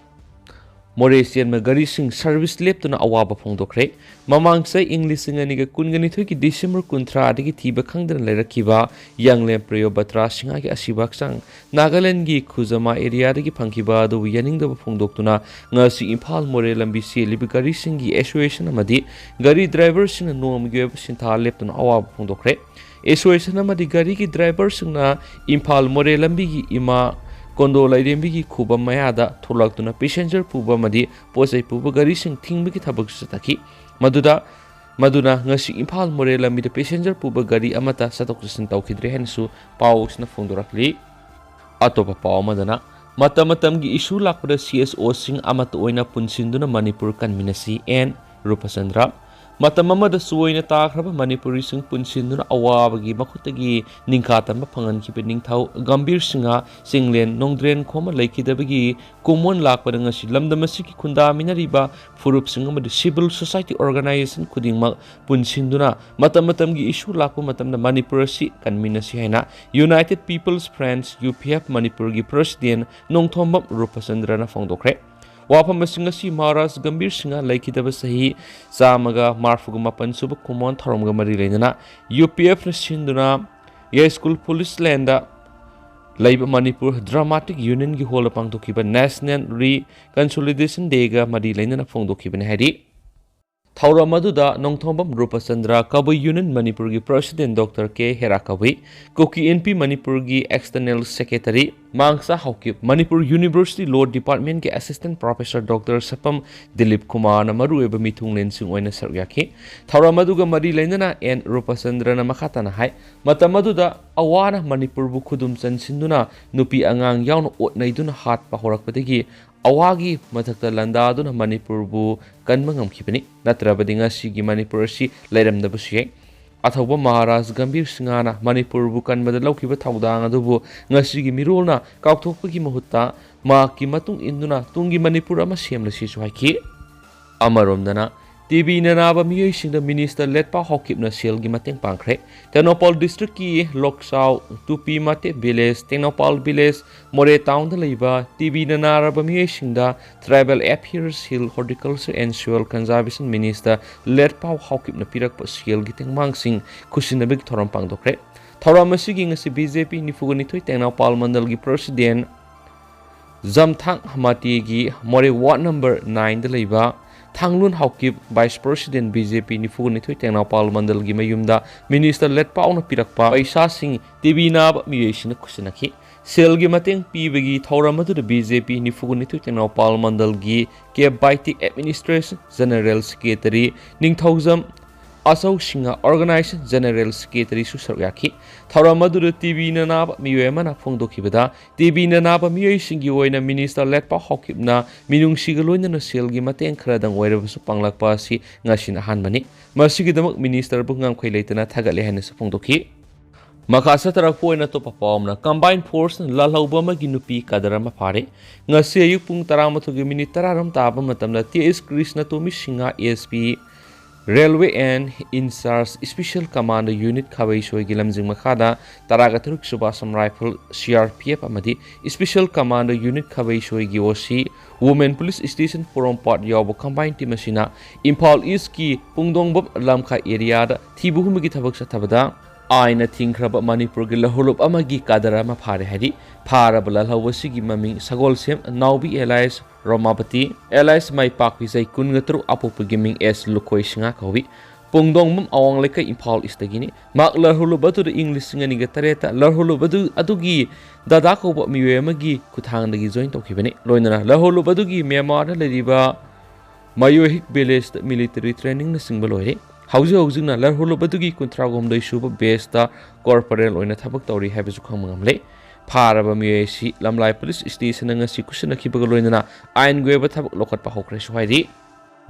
ꯃꯣꯔꯦ ꯆꯦꯟꯕ ꯒꯥꯔꯤꯁꯤꯡ service ꯂꯦꯞꯇꯨꯅ ꯑꯋꯥꯕ ꯐꯣꯡꯗꯣꯛꯈ꯭ꯔꯦ꯫ ꯃꯃꯥꯡ ꯆꯍꯤ ꯏꯪ ꯂꯤꯁꯤꯡ ꯑꯅꯤꯒ ꯀꯨꯟꯒ ꯅꯤꯊꯣꯏꯒꯤ December ꯀꯨꯟꯊ꯭ꯔꯥꯗꯒꯤ ꯊꯤꯕ ꯈꯪꯗꯅ ꯂꯩꯔꯛꯈꯤꯕ ꯌꯥꯡꯂꯦꯟ ꯄ꯭ꯔꯤꯌꯣꯕꯇ꯭ꯔꯥ ꯁꯤꯡꯍꯒꯤ ꯑꯁꯤꯕ ꯍꯛꯆꯥꯡ ꯅꯥꯒꯥꯂꯦꯟꯗꯒꯤ ꯈꯨꯖꯃꯥ area ꯗꯒꯤ ꯐꯪꯈꯤꯕ ꯑꯗꯨꯕꯨ ꯌꯥꯅꯤꯡꯗꯕ ꯐꯣꯡꯗꯣꯛꯇꯨꯅ ꯉꯁꯤ ꯏꯝꯐꯥꯜ ꯃꯣꯔꯦ ꯂꯝꯕꯤ ꯆꯦꯜꯂꯤꯕ ꯒꯥꯔꯤꯁꯤꯡꯒꯤ association ꯑꯃꯗꯤ ꯒꯥꯔꯤ driver ꯁꯤꯡꯅ ꯅꯣꯡꯃꯒꯤ ꯑꯣꯏꯕ ꯁꯤꯟꯊꯥ ꯂꯦꯞꯇꯨꯅ ꯑꯋꯥꯕ ꯐꯣꯡꯗꯣꯛꯈ꯭ꯔꯦ꯫ Association ꯑꯃꯗꯤ ꯒꯥꯔꯤꯒꯤ driver ꯁꯤꯡꯅ ꯏꯝꯐꯥꯜ ꯃꯣꯔꯦ ꯂꯝꯕꯤꯒꯤ ꯏꯃꯥ ꯀꯣꯟꯗꯣ ꯂꯥꯏꯔꯦꯝꯕꯤꯒꯤ ꯈꯨꯕꯝ ꯃꯌꯥꯗ ꯊꯣꯛꯂꯛꯇꯨꯅ passenger ꯄꯨꯕ ꯑꯃꯗꯤ ꯄꯣꯠ ꯆꯩ ꯄꯨꯕ ꯒꯥꯔꯤꯁꯤꯡ ꯊꯤꯡꯕꯒꯤ ꯊꯕꯛꯁꯨ ꯆꯠꯊꯈꯤ꯫ ꯃꯗꯨꯗ, ꯃꯗꯨꯅ ꯉꯁꯤ ꯏꯝꯐꯥꯜ ꯃꯣꯔꯦ ꯂꯝꯕꯤꯗ passenger ꯄꯨꯕ ꯒꯥꯔꯤ ꯑꯃꯠꯇ ꯆꯠꯊꯣꯛ ꯆꯠꯁꯤꯟ ꯇꯧꯈꯤꯗ꯭ꯔꯦ ꯍꯥꯏꯅꯁꯨ ꯄꯥꯎꯁꯤꯅ ꯐꯣꯡꯗꯣꯔꯛꯂꯤ꯫ ꯑꯇꯣꯞꯄ ꯄꯥꯎ ꯑꯃꯗꯅ, ꯃꯇꯝ ꯃꯇꯝꯒꯤ issue ꯂꯥꯛꯄꯗ C S O ꯁꯤꯡ ꯑꯃꯠꯇ ꯑꯣꯏꯅ ꯄꯨꯟꯁꯤꯟꯗꯨꯅ ꯃꯅꯤꯄꯨꯔ ꯀꯟꯃꯤꯟꯅꯁꯤ, N ꯔꯨꯄꯆꯟꯗ꯭ꯔ꯫ ꯃꯇꯝ ꯑꯃꯗ ꯆꯣꯏꯅ ꯇꯥꯈ꯭ꯔꯕ ꯃꯅꯤꯄꯨꯔꯤꯁꯤꯡ ꯄꯨꯟꯁꯤꯟꯗꯨꯅ ꯑꯋꯥꯕꯒꯤ ꯃꯈꯨꯠꯇꯒꯤ ꯅꯤꯡꯈꯥ ꯇꯝꯕ ꯐꯪꯍꯟꯈꯤꯕ ꯅꯤꯡꯊꯧ ꯒꯝꯚꯤꯔ ꯁꯤꯡꯍ, ꯆꯤꯡꯂꯦꯟ ꯅꯣꯡꯗ꯭ꯔꯦꯟꯈꯣꯝ ꯂꯩꯈꯤꯗꯕꯒꯤ ꯀꯨꯝꯑꯣꯟ ꯂꯥꯛꯄꯗ ꯉꯁꯤ ꯂꯝꯗꯝ ꯑꯁꯤꯒꯤ ꯈꯨꯟꯗꯥꯃꯤꯟꯅꯔꯤꯕ ꯐꯨꯔꯨꯞꯁꯤꯡ ꯑꯃꯗꯤ civil society organization ꯈꯨꯗꯤꯡꯃꯛ ꯄꯨꯟꯁꯤꯟꯗꯨꯅ ꯃꯇꯝ ꯃꯇꯝꯒꯤ issue ꯂꯥꯛꯄ ꯃꯇꯝꯗ ꯃꯅꯤꯄꯨꯔ ꯑꯁꯤ ꯀꯟꯃꯤꯟꯅꯁꯤ ꯍꯥꯏꯅ United People's Front, U P F, ꯃꯅꯤꯄꯨꯔꯒꯤ president ꯅꯣꯡꯊꯣꯝꯕꯝ ꯔꯨꯄꯆꯟꯗ꯭ꯔꯅ ꯐꯣꯡꯗꯣꯛꯈ꯭ꯔꯦ꯫ ꯋꯥꯐꯝꯁꯤꯡ ꯑꯁꯤ ꯃꯍꯥꯔꯥꯖ ꯒꯝꯚꯤꯔ ꯁꯤꯡꯍ ꯂꯩꯈꯤꯗꯕ ꯆꯍꯤ ꯆꯥꯝꯃꯒ ꯃꯔꯐꯨꯒ ꯃꯥꯄꯟ ꯁꯨꯕ ꯀꯨꯝꯑꯣꯟ ꯊꯧꯔꯝꯒ ꯃꯔꯤ ꯂꯩꯅꯅ U P F ꯅ ꯁꯤꯟꯗꯨꯅ ꯌꯥꯏꯁ꯭ꯀꯨꯜ police ꯂꯦꯟꯗ ꯂꯩꯕ ꯃꯅꯤꯄꯨꯔ ꯗ꯭ꯔꯃꯥꯇꯤꯛ ꯌꯨꯅꯤꯌꯟꯒꯤ ꯍꯣꯜꯗ ꯄꯥꯡꯊꯣꯛꯈꯤꯕ ꯅꯦꯁꯅꯦꯜ ꯔꯤꯀꯟꯁꯣꯂꯤꯗꯦꯁꯟ ꯗꯦꯒ ꯃꯔꯤ ꯂꯩꯅꯅ ꯐꯣꯡꯗꯣꯛꯈꯤꯕꯅꯤ ꯍꯥꯏꯔꯤ꯫ ꯊꯧꯔꯝ ꯑꯗꯨꯗ ꯅꯣꯡꯊꯣꯝꯕꯝ ꯔꯨꯄꯆꯟꯗ꯭ꯔ, ꯀꯕꯨꯏ ꯌꯨꯅꯤꯌꯟ ꯃꯅꯤꯄꯨꯔꯒꯤ ꯄ꯭ꯔꯁꯤꯗꯦꯟ ꯗꯣꯛꯇꯔ ꯀꯦ ꯍꯦꯔꯥ ꯀꯕꯨꯏ, ꯀꯨꯀꯤ ꯏꯟꯄꯤ ꯃꯅꯤꯄꯨꯔꯒꯤ external secretary ꯃꯥꯡꯁꯥ Haokip, Manipur university ꯂꯣ ꯗꯤꯄꯥꯔꯠꯃꯦꯟꯒꯤ ꯑꯦꯁꯤꯁꯇꯦꯟ ꯄ꯭ꯔꯣꯐꯦꯁꯔ ꯗꯣꯛꯇꯔ ꯁꯄꯝ ꯗꯤꯂꯤꯞ ꯀꯨꯃꯥꯔꯅ ꯃꯔꯨꯑꯣꯏꯕ ꯃꯤꯊꯨꯡꯂꯦꯟꯁꯤꯡ ꯑꯣꯏꯅ ꯁꯔꯨꯛ ꯌꯥꯈꯤ꯫ ꯊꯧꯔꯝ ꯑꯗꯨꯒ ꯃꯔꯤ ꯂꯩꯅꯅ ꯑꯦꯟ ꯔꯨꯄꯆꯟꯗ꯭ꯔꯅ ꯃꯈꯥ ꯇꯥꯅ ꯍꯥꯏ, ꯃꯇꯝ ꯑꯗꯨꯗ ꯑꯋꯥꯅ ꯃꯅꯤꯄꯨꯔꯕꯨ ꯈꯨꯗꯨꯝ ꯆꯟꯁꯤꯟꯗꯨꯅ ꯅꯨꯄꯤ ꯑꯉꯥꯡ ꯌꯥꯎꯅ ꯑꯣꯠ ꯅꯩꯗꯨꯅ ꯍꯥꯠꯄ ꯍꯧꯔꯛꯄꯗꯒꯤ ꯑꯋꯥꯒꯤ ꯃꯊꯛꯇ ꯂꯥꯟꯗꯥꯗꯨꯅ ꯃꯅꯤꯄꯨꯔꯕꯨ ꯀꯟꯕ ꯉꯝꯈꯤꯕꯅꯤ꯫ ꯅꯠꯇ꯭ꯔꯕꯗꯤ ꯉꯁꯤꯒꯤ ꯃꯅꯤꯄꯨꯔ ꯑꯁꯤ ꯂꯩꯔꯝꯗꯕꯁꯨ ꯌꯥꯏ꯫ ꯑꯊꯧꯕ ꯃꯍꯥꯔꯥꯖ ꯒꯝꯚꯤꯔ ꯁꯤꯡꯍꯅ ꯃꯅꯤꯄꯨꯔꯕꯨ ꯀꯟꯕꯗ ꯂꯧꯈꯤꯕ ꯊꯧꯗꯥꯡ ꯑꯗꯨꯕꯨ ꯉꯁꯤꯒꯤ ꯃꯤꯔꯣꯜꯅ ꯀꯥꯎꯊꯣꯛꯄꯒꯤ ꯃꯍꯨꯠꯇ ꯃꯍꯥꯛꯀꯤ ꯃꯇꯨꯡ ꯏꯟꯗꯨꯅ ꯇꯨꯡꯒꯤ ꯃꯅꯤꯄꯨꯔ ꯑꯃ ꯁꯦꯝꯂꯁꯤꯁꯨ ꯍꯥꯏꯈꯤ꯫ ꯑꯃꯔꯣꯝꯗꯅ, ꯇꯤ ꯕꯤ ꯅꯥꯕ ꯃꯤꯑꯣꯏꯁꯤꯡꯗ ꯃꯤꯅꯤꯁꯇꯔ ꯂꯦꯠꯄꯥꯎ ꯍꯥꯎꯀꯤꯞꯅ ꯁꯦꯜꯒꯤ ꯃꯇꯦꯡ ꯄꯥꯡꯈ꯭ꯔꯦ꯫ ꯇꯦꯡꯅꯧꯄꯥꯜ ꯗꯤꯁꯇ꯭ꯔꯤꯛꯀꯤ ꯂꯣꯛꯆꯥꯎ, ꯇꯨꯄꯤ ꯃꯇꯦ ꯚꯤꯂꯦꯖ, ꯇꯦꯡꯅꯧꯄꯥꯜ ꯚꯤꯂꯦꯖ, ꯃꯣꯔꯦ ꯇꯥꯎꯟꯗ ꯂꯩꯕ ꯇꯤ ꯕꯤ ꯅꯥꯔꯕ ꯃꯤꯑꯣꯏꯁꯤꯡꯗ Tribal Affairs, Hill, Horticulture and Soil Conservation Minister ꯂꯦꯠꯄꯥꯎ ꯍꯥꯎꯀꯤꯞꯅ ꯄꯤꯔꯛꯄ ꯁꯦꯜꯒꯤ ꯇꯦꯡꯕꯥꯡꯁꯤꯡ ꯈꯨꯠꯁꯤꯟꯅꯕꯒꯤ ꯊꯧꯔꯝ ꯄꯥꯡꯊꯣꯛꯈ꯭ꯔꯦ꯫ ꯊꯧꯔꯝ ꯑꯁꯤꯒꯤ ꯉꯁꯤ ꯕꯤ ꯖꯦ ꯄꯤ ꯅꯤꯐꯨꯒ ꯅꯤꯊꯣꯏ ꯇꯦꯡꯅꯧꯄꯥꯜ ꯃꯟꯗꯜꯒꯤ ꯄ꯭ꯔꯁꯤꯗꯦꯟ ꯖꯝꯊꯥꯡ ꯃꯥꯇꯦꯒꯤ ꯃꯣꯔꯦ ꯋꯥꯔꯗ ꯅꯝꯕꯔ ꯅꯥꯏꯟꯗ ꯂꯩꯕ ꯊꯥꯡꯂꯨꯟ Haokip, vice president B J ꯄꯤ ꯅꯤꯐꯨꯒ ꯅꯤꯊꯣꯏ ꯇꯦꯡꯅꯧꯄꯥꯜ ꯃꯟꯗꯜꯒꯤ ꯃꯌꯨꯝꯗ ꯃꯤꯅꯤꯁꯇꯔ ꯂꯦꯠꯄꯥꯎꯅ ꯄꯤꯔꯛꯄ ꯄꯩꯁꯥꯁꯤꯡ ꯇꯤ ꯕꯤ ꯅꯥꯕ ꯃꯤꯑꯣꯏꯁꯤꯡꯅ ꯈꯨꯠꯁꯤꯟꯅꯈꯤ꯫ ꯁꯦꯜꯒꯤ ꯃꯇꯦꯡ ꯄꯤꯕꯒꯤ ꯊꯧꯔꯝ ꯑꯗꯨꯗ ꯕꯤ ꯖꯦ ꯄꯤ ꯅꯤꯐꯨꯒ ꯅꯤꯊꯣꯏ ꯇꯦꯡꯅꯧꯄꯥꯜ ꯃꯟꯗꯜꯒꯤ ꯀꯦ ꯕꯥꯏꯇꯤꯛ ꯑꯦꯗꯃꯤꯅꯤꯁꯇ꯭ꯔꯦꯁꯟ ꯖꯦꯅꯔꯦꯜ ꯁꯦꯀ꯭ꯔꯦꯇꯔꯤ ꯅꯤꯡꯊꯧꯖꯝ ꯑꯆꯧ ꯁꯤꯡꯍ, ꯑꯣꯔꯒꯅꯥꯏꯖꯦꯁꯟ ꯖꯦꯅꯔꯦꯜ ꯁꯦꯀ꯭ꯔꯦꯇꯔꯤꯁꯨ ꯁꯔꯨꯛ ꯌꯥꯈꯤ꯫ ꯊꯧꯔꯝ ꯑꯗꯨꯗ ꯇꯤ ꯕꯤ ꯅꯥꯕ ꯃꯤꯑꯣꯏ ꯑꯃꯅ ꯐꯣꯡꯗꯣꯛꯈꯤꯕꯗ, ꯇꯤ ꯕꯤ ꯅꯥꯕ ꯃꯤꯑꯣꯏꯁꯤꯡꯒꯤ ꯑꯣꯏꯅ ꯃꯤꯅꯤꯁꯇꯔ ꯂꯦꯠꯄꯥꯎ ꯍꯥꯎꯀꯤꯞꯅ ꯃꯤꯅꯨꯡꯁꯤꯒ ꯂꯣꯏꯅꯅ ꯁꯦꯜꯒꯤ ꯃꯇꯦꯡ ꯈꯔꯗꯪ ꯑꯣꯏꯔꯕꯁꯨ ꯄꯥꯡꯂꯛꯄ ꯑꯁꯤ ꯉꯁꯤꯅ ꯑꯍꯥꯟꯕꯅꯤ꯫ ꯃꯁꯤꯒꯤꯗꯃꯛ ꯃꯤꯅꯤꯁꯇꯔꯕꯨ ꯉꯝꯈꯩ ꯂꯩꯇꯅ ꯊꯥꯒꯠꯂꯦ ꯍꯥꯏꯅꯁꯨ ꯐꯣꯡꯗꯣꯛꯈꯤ꯫ ꯃꯈꯥ ꯆꯠꯊꯔꯛꯄ ꯑꯣꯏꯅ ꯑꯇꯣꯞꯄ ꯄꯥꯎ ꯑꯃꯅ, ꯀꯝꯕꯥꯏꯟ ꯐꯣꯔꯁꯅ ꯂꯥꯜꯍꯧꯕ ꯑꯃꯒꯤ ꯅꯨꯄꯤ ꯀꯗꯔ ꯑꯃ ꯐꯥꯔꯦ꯫ ꯉꯁꯤ ꯑꯌꯨꯛ ꯄꯨꯡ ꯇꯔꯥꯃꯥꯊꯣꯏꯒꯤ ꯃꯤꯅꯤꯠ ꯇꯔꯥꯔꯣꯝ ꯇꯥꯕ ꯃꯇꯝꯗ T S Krishnatomi Singh, A S P, Railway and in charge Special Commando Unit ꯈꯥꯕꯩꯁꯣꯏꯒꯤ ꯂꯝꯖꯤꯡ ꯃꯈꯥꯗ ꯇꯔꯥꯒ ꯇꯔꯨꯛ ꯁꯨꯕ Assam Rifle, C R P F ꯑꯃꯗꯤ Special Commando Unit ꯈꯥꯕꯩꯁꯣꯏꯒꯤ O C, Women Police Station ꯄꯣꯔꯣꯝꯄꯥꯠ ꯌꯥꯎꯕ combined team ꯑꯁꯤꯅ ꯏꯝꯐꯥꯜ ꯏꯁꯀꯤ ꯄꯨꯡꯗꯣꯡꯕꯝ ꯂꯝꯈꯥꯏ ꯑꯦꯔꯤꯌꯥꯗ ꯊꯤꯕ ꯍꯨꯝꯕꯒꯤ ꯊꯕꯛ ꯆꯠꯊꯕꯗ ꯑꯥꯏꯟꯅ ꯊꯤꯡꯈ꯭ꯔꯕ ꯃꯅꯤꯄꯨꯔꯒꯤ ꯂꯧꯍꯨꯂꯨꯞ ꯑꯃꯒꯤ ꯀꯗꯔ ꯑꯃ ꯐꯥꯔꯦ ꯍꯥꯏꯔꯤ꯫ ꯐꯥꯔꯕ ꯂꯥꯜꯍꯧꯕꯁꯤꯒꯤ ꯃꯃꯤꯡ ꯁꯒꯣꯜꯁꯦꯝ ꯅꯥꯎꯕꯤ alias ꯔꯣꯃꯥꯄꯇꯤ alias ꯃꯥꯏꯄꯥꯛꯄꯤ, ꯆꯍꯤ ꯀꯨꯟꯒ ꯇꯔꯨꯛ, ꯑꯄꯣꯛꯄꯒꯤ ꯃꯤꯡ ꯑꯦꯁ ꯂꯨꯈꯣꯏ ꯁꯤꯡꯍꯥ ꯀꯧꯏ꯫ ꯄꯣꯡꯗꯣꯡꯕꯝ ꯑꯋꯥꯡ ꯂꯩꯀꯥꯏ, ꯏꯝꯐꯥꯜ ꯏꯁꯇꯒꯤꯅꯤ꯫ ꯃꯍꯥꯛ ꯂꯥꯜꯍꯧꯂꯨꯞ ꯑꯗꯨꯗ ꯏꯪ ꯂꯤꯁꯤꯡ ꯑꯅꯤꯒ ꯇꯔꯦꯠꯇ ꯂꯥꯜꯍꯧꯂꯨꯞ ꯑꯗꯨ, ꯑꯗꯨꯒꯤ ꯗꯥꯗꯥ ꯀꯧꯕ ꯃꯤꯑꯣꯏ ꯑꯃꯒꯤ ꯈꯨꯠꯊꯥꯡꯗꯒꯤ join ꯇꯧꯈꯤꯕꯅꯤ꯫ ꯂꯣꯏꯅꯅ ꯂꯥꯜꯍꯧꯂꯨꯞ ꯑꯗꯨꯒꯤ ꯃ꯭ꯌꯥꯟꯃꯥꯔꯗ ꯂꯩꯔꯤꯕ ꯃꯌꯣꯍꯤꯛ villageꯇ military trainingꯅꯆꯤꯡꯕ ꯂꯣꯏꯔꯦ꯫ ꯍꯧꯖꯤꯛ ꯍꯧꯖꯤꯛꯅ ꯂꯥꯜꯍꯧꯂꯨꯞ ꯑꯗꯨꯒꯤ ꯀꯨꯟꯊ꯭ꯔꯥ ꯍꯨꯝꯗꯣꯏ ꯁꯨꯕ batchꯇ corporal ꯑꯣꯏꯅ ꯊꯕꯛ ꯇꯧꯔꯤ ꯍꯥꯏꯕꯁꯨ ꯈꯪꯕ ꯉꯝꯂꯦ꯫ ꯐꯥꯔꯕ ꯃꯤꯑꯣꯏ ꯑꯁꯤ ꯂꯝꯂꯥꯏ police stationꯗ ꯉꯁꯤ ꯈꯨꯠꯁꯤꯟꯅꯈꯤꯕꯒ ꯂꯣꯏꯅꯅ ꯑꯥꯏꯟꯒꯤ ꯑꯣꯏꯕ ꯊꯕꯛ ꯂꯧꯈꯠꯄ ꯍꯧꯈ꯭ꯔꯦꯁꯨ ꯍꯥꯏꯔꯤ꯫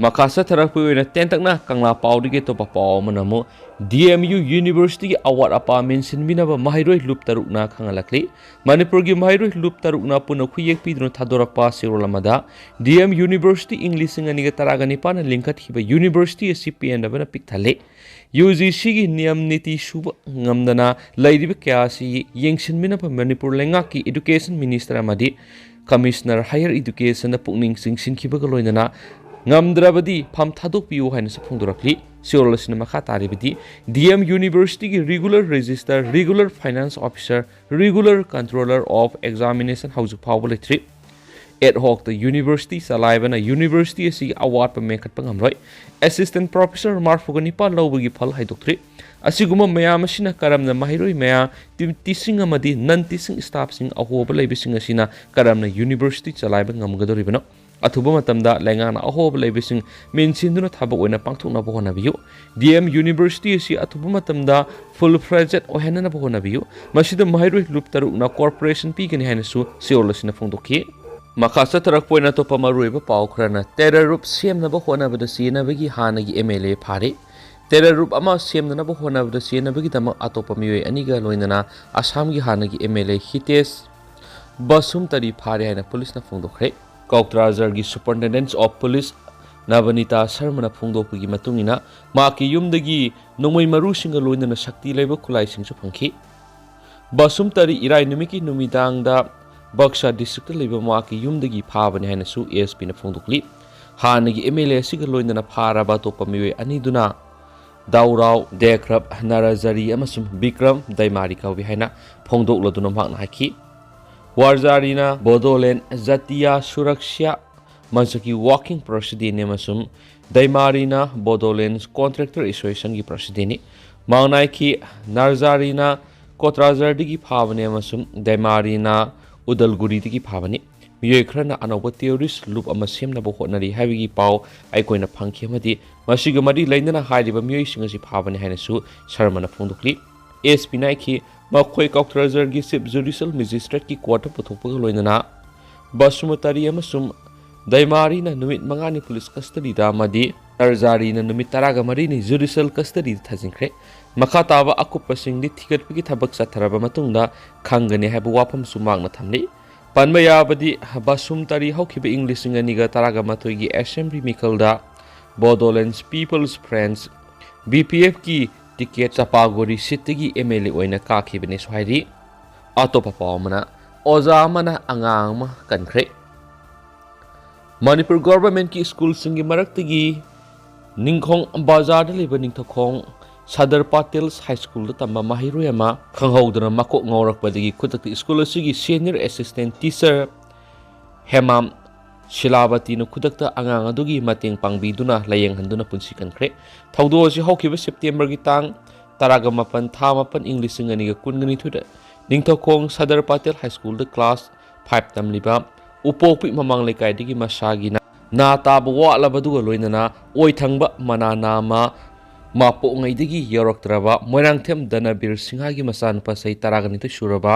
ꯃꯈꯥ ꯆꯠꯊꯔꯛꯄꯒꯤ ꯑꯣꯏꯅ ꯇꯦꯟꯇꯛꯅ ꯀꯪꯂꯥ ꯄꯥꯎꯗꯒꯤ ꯑꯇꯣꯞꯄ ꯄꯥꯎ ꯑꯃꯅ ꯑꯃꯨꯛ D M U Universityꯒꯤ ꯑꯋꯥꯠ ꯑꯄꯥ ꯃꯦꯟꯁꯤꯟꯕꯤꯅꯕ ꯃꯍꯩꯔꯣꯏ ꯂꯨꯞ ꯇꯔꯨꯛꯅ ꯈꯪꯍꯜꯂꯛꯂꯤ꯫ ꯃꯅꯤꯄꯨꯔꯒꯤ ꯃꯍꯩꯔꯣꯏ ꯂꯨꯞ ꯇꯔꯨꯛꯅ ꯄꯨꯟꯅ ꯈꯨꯌꯦꯛ ꯄꯤꯗꯨꯅ ꯊꯥꯗꯣꯔꯛꯄ ꯆꯦꯔꯣꯜ ꯑꯃꯗ, D M University ꯏꯪ ꯂꯤꯁꯤꯡ ꯑꯅꯤꯒ ꯇꯔꯥꯒ ꯅꯤꯄꯥꯟꯅ ꯂꯤꯡꯈꯠꯈꯤꯕ university ꯑꯁꯤ ꯄꯦꯟꯗꯕꯅ ꯄꯤꯛ ꯊꯜꯂꯤ꯫ UGCꯒꯤ ꯅꯤꯌꯝ ꯅꯤꯇꯤ ꯁꯨꯕ ꯉꯝꯗꯅ ꯂꯩꯔꯤꯕ ꯀꯌꯥ ꯑꯁꯤ ꯌꯦꯡꯁꯤꯟꯃꯤꯟꯅꯕ ꯃꯅꯤꯄꯨꯔ ꯂꯩꯉꯥꯛꯀꯤ education minister ꯑꯃꯗꯤ commissioner higher educationꯗ ꯄꯨꯛꯅꯤꯡ ꯆꯤꯡꯁꯤꯟꯈꯤꯕꯒ ꯂꯣꯏꯅꯅ ꯉꯝꯗ꯭ꯔꯕꯗꯤ ꯐꯝ ꯊꯥꯗꯣꯛꯄꯤꯌꯨ ꯍꯥꯏꯅꯁꯨ ꯐꯣꯡꯗꯣꯔꯛꯂꯤ꯫ ꯆꯦꯔꯣꯜ ꯑꯁꯤꯅ ꯃꯈꯥ ꯇꯥꯔꯤꯕꯗꯤ, D M Universityꯒꯤ regular registrar, regular finance officer, regular controller of examination ꯍꯧꯖꯤꯛ ꯐꯥꯎꯕ ꯂꯩꯇ꯭ꯔꯤ꯫ Ad hocꯇ university ꯆꯂꯥꯏꯕꯅ university ꯑꯁꯤꯒꯤ ꯑꯋꯥꯠꯄ ꯃꯦꯟꯈꯠꯄ ꯉꯝꯂꯣꯏ꯫ Assistant professor ꯃꯔꯐꯨꯒ ꯅꯤꯄꯥꯜ ꯂꯧꯕꯒꯤ ꯐꯜ ꯍꯥꯏꯗꯣꯛꯇ꯭ꯔꯤ꯫ ꯑꯁꯤꯒꯨꯝꯕ ꯃꯌꯥꯝ ꯑꯁꯤꯅ ꯀꯔꯝꯅ ꯃꯍꯩꯔꯣꯏ ꯃꯌꯥꯝ, ꯇꯤ-, teaching ꯑꯃꯗꯤ non teaching staffꯁꯤꯡ ꯑꯍꯣꯕ ꯂꯩꯕꯁꯤꯡ ꯑꯁꯤꯅ ꯀꯔꯝꯅ university ꯆꯂꯥꯏꯕ ꯉꯝꯒꯗꯧꯔꯤꯕꯅꯣ? ꯑꯊꯨꯕ ꯃꯇꯝꯗ ꯂꯩꯉꯥꯛꯅ ꯑꯍꯣꯕ ꯂꯩꯕꯁꯤꯡ ꯃꯦꯟꯁꯤꯟꯗꯨꯅ ꯊꯕꯛ ꯑꯣꯏꯅ ꯄꯥꯡꯊꯣꯛꯅꯕ ꯍꯣꯠꯅꯕꯤꯌꯨ꯫ D M University ꯑꯁꯤ ꯑꯊꯨꯕ ꯃꯇꯝꯗ full fledged ꯑꯣꯏꯍꯟꯅꯅꯕ ꯍꯣꯠꯅꯕꯤꯌꯨ꯫ ꯃꯁꯤꯗ ꯃꯍꯩꯔꯣꯏ ꯂꯨꯞ ꯇꯔꯨꯛꯅ corporation ꯄꯤꯒꯅꯤ ꯍꯥꯏꯅꯁꯨ ꯆꯦꯔꯣꯜ ꯑꯁꯤꯅ ꯐꯣꯡꯗꯣꯛꯈꯤ꯫ ꯃꯈꯥ ꯆꯠꯊꯔꯛꯄ ꯑꯣꯏꯅ ꯑꯇꯣꯞꯄ ꯃꯔꯨꯑꯣꯏꯕ ꯄꯥꯎ ꯈꯔꯅ, terror group ꯁꯦꯝꯅꯕ ꯍꯣꯠꯅꯕꯗ ꯆꯦꯟꯅꯕꯒꯤ ꯍꯥꯟꯅꯒꯤ MLA ꯐꯥꯔꯦ꯫ Terror group ꯑꯃ ꯁꯦꯝꯅꯅꯕ ꯍꯣꯠꯅꯕꯗ ꯆꯦꯟꯅꯕꯒꯤꯗꯃꯛ ꯑꯇꯣꯞꯄ ꯃꯤꯑꯣꯏ ꯑꯅꯤꯒ ꯂꯣꯏꯅꯅ ꯑꯁꯥꯝꯒꯤ ꯍꯥꯟꯅꯒꯤ MLA ꯍꯤꯇꯦꯁ ꯕꯁꯨꯝꯇꯔꯤ ꯐꯥꯔꯦ ꯍꯥꯏꯅ ꯄꯨꯂꯤꯁꯅ ꯐꯣꯡꯗꯣꯛꯈ꯭ꯔꯦ꯫ ꯀꯣꯛꯇ꯭ꯔꯥꯖꯔꯒꯤ Superintendent of Police ꯅꯕꯅꯤꯇꯥ ꯁꯔꯃꯅ ꯐꯣꯡꯗꯣꯛꯄꯒꯤ ꯃꯇꯨꯡ ꯏꯟꯅ, ꯃꯍꯥꯛꯀꯤ ꯌꯨꯝꯗꯒꯤ ꯅꯣꯡꯃꯩ ꯃꯔꯨꯁꯤꯡꯒ ꯂꯣꯏꯅꯅ ꯁꯛꯇꯤ ꯂꯩꯕ ꯈꯨꯠꯂꯥꯏꯁꯤꯡꯁꯨ ꯐꯪꯈꯤ꯫ ꯕꯁꯨꯝꯇꯔꯤ ꯏꯔꯥꯏ ꯅꯨꯃꯤꯠꯀꯤ ꯅꯨꯃꯤꯗꯥꯡꯗ ꯕꯛꯁꯥ districtꯇ ꯂꯩꯕ ꯃꯍꯥꯛꯀꯤ ꯌꯨꯝꯗꯒꯤ ꯐꯥꯕꯅꯤ ꯍꯥꯏꯅꯁꯨ ASPꯅ ꯐꯣꯡꯗꯣꯛꯂꯤ꯫ ꯍꯥꯟꯅꯒꯤ MLA ꯑꯁꯤꯒ ꯂꯣꯏꯅꯅ ꯐꯥꯔꯕ ꯑꯇꯣꯞꯄ ꯃꯤꯑꯣꯏ ꯑꯅꯤꯗꯨꯅ ꯗꯥꯎꯔꯥꯎ, ꯗꯦꯈ꯭ꯔꯞ, ꯅꯔꯖꯔꯤ ꯑꯃꯁꯨꯡ ꯕꯤꯀ꯭ꯔꯝ ꯗꯩꯃꯥꯔꯤ ꯀꯧꯏ ꯍꯥꯏꯅ ꯐꯣꯡꯗꯣꯛꯂꯗꯨꯅ ꯃꯍꯥꯛꯅ ꯍꯥꯏꯈꯤ꯫ ꯋꯥꯔꯖꯥꯔꯤꯅ ꯕꯣꯗꯣꯂꯦꯟ ꯖꯥꯇꯤꯌꯥ ꯁꯨꯔꯛꯁꯤꯌꯥ ꯃꯟꯆꯀꯤ ꯋꯥꯔꯀꯤꯡ ꯄ꯭ꯔꯁꯤꯗꯦꯟꯅꯤ ꯑꯃꯁꯨꯡ ꯗꯩꯃꯥꯔꯤꯅ ꯕꯣꯗꯣꯂꯦꯟ ꯀꯣꯟꯇ꯭ꯔꯦꯛꯇꯔ ꯑꯦꯁꯣꯁꯤꯌꯦꯁꯟꯒꯤ ꯄ꯭ꯔꯁꯤꯗꯦꯟꯅꯤ꯫ ꯃꯍꯥꯛꯅ ꯍꯥꯏꯈꯤ, ꯅꯔꯖꯥꯔꯤꯅ ꯀꯣꯇ꯭ꯔꯥꯖꯔꯗꯒꯤ ꯐꯥꯕꯅꯤ ꯑꯃꯁꯨꯡ ꯗꯩꯃꯥꯔꯤꯅ ꯎꯗꯜꯒꯨꯔꯤꯗꯒꯤ ꯐꯥꯕꯅꯤ꯫ ꯃꯤꯑꯣꯏ ꯈꯔꯅ ꯑꯅꯧꯕ ꯇꯦꯔꯣꯔꯤꯁ ꯂꯨꯞ ꯑꯃ ꯁꯦꯝꯅꯕ ꯍꯣꯠꯅꯔꯤ ꯍꯥꯏꯕꯒꯤ ꯄꯥꯎ ꯑꯩꯈꯣꯏꯅ ꯐꯪꯈꯤ ꯑꯃꯗꯤ ꯃꯁꯤꯒ ꯃꯔꯤ ꯂꯩꯅꯅ ꯍꯥꯏꯔꯤꯕ ꯃꯤꯑꯣꯏꯁꯤꯡ ꯑꯁꯤ ꯐꯥꯕꯅꯤ ꯍꯥꯏꯅꯁꯨ ꯁꯔꯃꯅ ꯐꯣꯡꯗꯣꯛꯂꯤ꯫ ꯑꯦꯁ ꯄꯤꯅ ꯍꯥꯏꯈꯤ, ꯃꯈꯣꯏ ꯀꯣꯛꯇ꯭ꯔꯥꯖꯔꯒꯤ ꯆꯤꯐ ꯖꯨꯗꯤꯁꯤꯌꯦꯜ ꯃꯦꯖꯤꯁꯇ꯭ꯔꯦꯠꯀꯤ ꯀꯣꯔꯠꯇ ꯄꯨꯊꯣꯛꯄꯒ ꯂꯣꯏꯅꯅ ꯕꯁꯨꯃꯇꯥꯔꯤ ꯑꯃꯁꯨꯡ ꯗꯩꯃꯥꯔꯤꯅ ꯅꯨꯃꯤꯠ ꯃꯉꯥꯅꯤ ꯄꯨꯂꯤꯁ ꯀꯁꯇꯗꯤꯗ ꯑꯃꯗꯤ ꯅꯔꯖꯥꯔꯤꯅ ꯅꯨꯃꯤꯠ ꯇꯔꯥꯒ ꯃꯔꯤꯅꯤ ꯖꯨꯗꯤꯁꯤꯌꯦꯜ ꯀꯁꯇꯗꯤꯗ ꯊꯥꯖꯤꯟꯈ꯭ꯔꯦ꯫ ꯃꯈꯥ ꯇꯥꯕ ꯑꯀꯨꯞꯄꯁꯤꯡꯗꯤ ꯊꯤꯒꯠꯄꯒꯤ ꯊꯕꯛ ꯆꯠꯊꯔꯕ ꯃꯇꯨꯡꯗ ꯈꯪꯒꯅꯤ ꯍꯥꯏꯕ ꯋꯥꯐꯝꯁꯨ ꯃꯍꯥꯛꯅ ꯊꯝꯂꯤ꯫ ꯄꯟꯕ ꯌꯥꯕꯗꯤ, ꯕꯁꯨꯝꯇꯥꯔꯤ ꯍꯧꯈꯤꯕ ꯏꯪ ꯂꯤꯁꯤꯡ ꯑꯅꯤꯒ ꯇꯔꯥꯒ ꯃꯥꯊꯣꯏꯒꯤ ꯑꯦꯁꯦꯝꯕ꯭ꯂꯤ ꯃꯤꯈꯜꯗ Bodoland peoples front, B P ꯑꯦꯐꯀꯤ ꯇꯤꯀꯦꯠ ꯆꯄꯥꯒꯣꯔꯤ ꯁꯤꯠꯇꯒꯤ ꯑꯦꯝ ꯑꯦꯜ ꯑꯦ ꯑꯣꯏꯅ ꯀꯥꯈꯤꯕꯅꯦꯁꯨ ꯍꯥꯏꯔꯤ꯫ ꯑꯇꯣꯞꯄ ꯄꯥꯎ ꯑꯃꯅ, ꯑꯣꯖꯥ ꯑꯃꯅ ꯑꯉꯥꯡ ꯑꯃ ꯀꯟꯈ꯭ꯔꯦ꯫ ꯃꯅꯤꯄꯨꯔ ꯒꯣꯚꯔꯟꯃꯦꯟꯠꯀꯤ ꯁ꯭ꯀꯨꯜꯁꯤꯡꯒꯤ ꯃꯔꯛꯇꯒꯤ ꯅꯤꯡꯈꯣꯡ ꯕꯖꯥꯔꯗ ꯂꯩꯕ ꯅꯤꯡꯊꯧꯈꯣꯡ ꯁꯗꯔ ꯄꯥꯇꯦꯜ ꯍꯥꯏ ꯁ꯭ꯀꯨꯜꯗ ꯇꯝꯕ ꯃꯍꯩꯔꯣꯏ ꯑꯃ ꯈꯪꯍꯧꯗꯅ ꯃꯀꯣꯛ ꯉꯥꯎꯔꯛꯄꯗꯒꯤ ꯈꯨꯗꯛꯇ ꯁ꯭ꯀꯨꯜ ꯑꯁꯤꯒꯤ ꯁꯦꯅꯤꯌꯔ ꯑꯦꯁꯤꯁꯇꯦꯟꯠ ꯇꯤꯆꯔ ꯍꯦꯃꯥꯝ ꯁꯤꯂꯥꯕꯇꯤꯅ ꯈꯨꯗꯛꯇ ꯑꯉꯥꯡ ꯑꯗꯨꯒꯤ ꯃꯇꯦꯡ ꯄꯥꯡꯕꯤꯗꯨꯅ ꯂꯥꯌꯦꯡꯍꯟꯗꯨꯅ ꯄꯨꯟꯁꯤ ꯀꯟꯈ꯭ꯔꯦ꯫ ꯊꯧꯗꯣꯛ ꯑꯁꯤ ꯍꯧꯈꯤꯕ ꯁꯦꯞꯇꯦꯝꯕꯔꯒꯤ ꯇꯥꯡ ꯇꯔꯥꯒ ꯃꯥꯄꯟ, ꯊꯥ ꯃꯥꯄꯟ, ꯏꯪ ꯂꯤꯁꯤꯡ ꯑꯅꯤꯒ ꯀꯨꯟꯒ ꯅꯤꯊꯣꯏꯗ ꯅꯤꯡꯊꯧꯈꯣꯡ ꯁꯗꯔ ꯄꯥꯇꯦꯜ ꯍꯥꯏ ꯁ꯭ꯀꯨꯜꯗ ꯀ꯭ꯂꯥꯁ ꯐꯥꯏꯚ ꯇꯝꯂꯤꯕ ꯎꯄꯣꯛꯄꯤ ꯃꯃꯥꯡ ꯂꯩꯀꯥꯏꯗꯒꯤ ꯃꯁꯥꯒꯤ ꯅꯥ-, ꯅꯥ ꯇꯥꯕ ꯋꯥꯠꯂꯕꯗꯨꯒ ꯂꯣꯏꯅꯅ ꯑꯣꯏ ꯊꯪꯕ ꯃꯅꯥ ꯅꯥꯝꯃ ꯃꯄꯣꯛꯉꯩꯗꯒꯤ ꯌꯧꯔꯛꯇ꯭ꯔꯕ ꯃꯣꯏꯔꯥꯡꯊꯦꯝ ꯙꯅꯕꯤꯔ ꯁꯤꯡꯍꯒꯤ ꯃꯆꯥꯅꯨꯄꯥ ꯆꯍꯤ ꯇꯔꯥꯒ ꯅꯤꯊꯣꯏ ꯁꯨꯔꯕ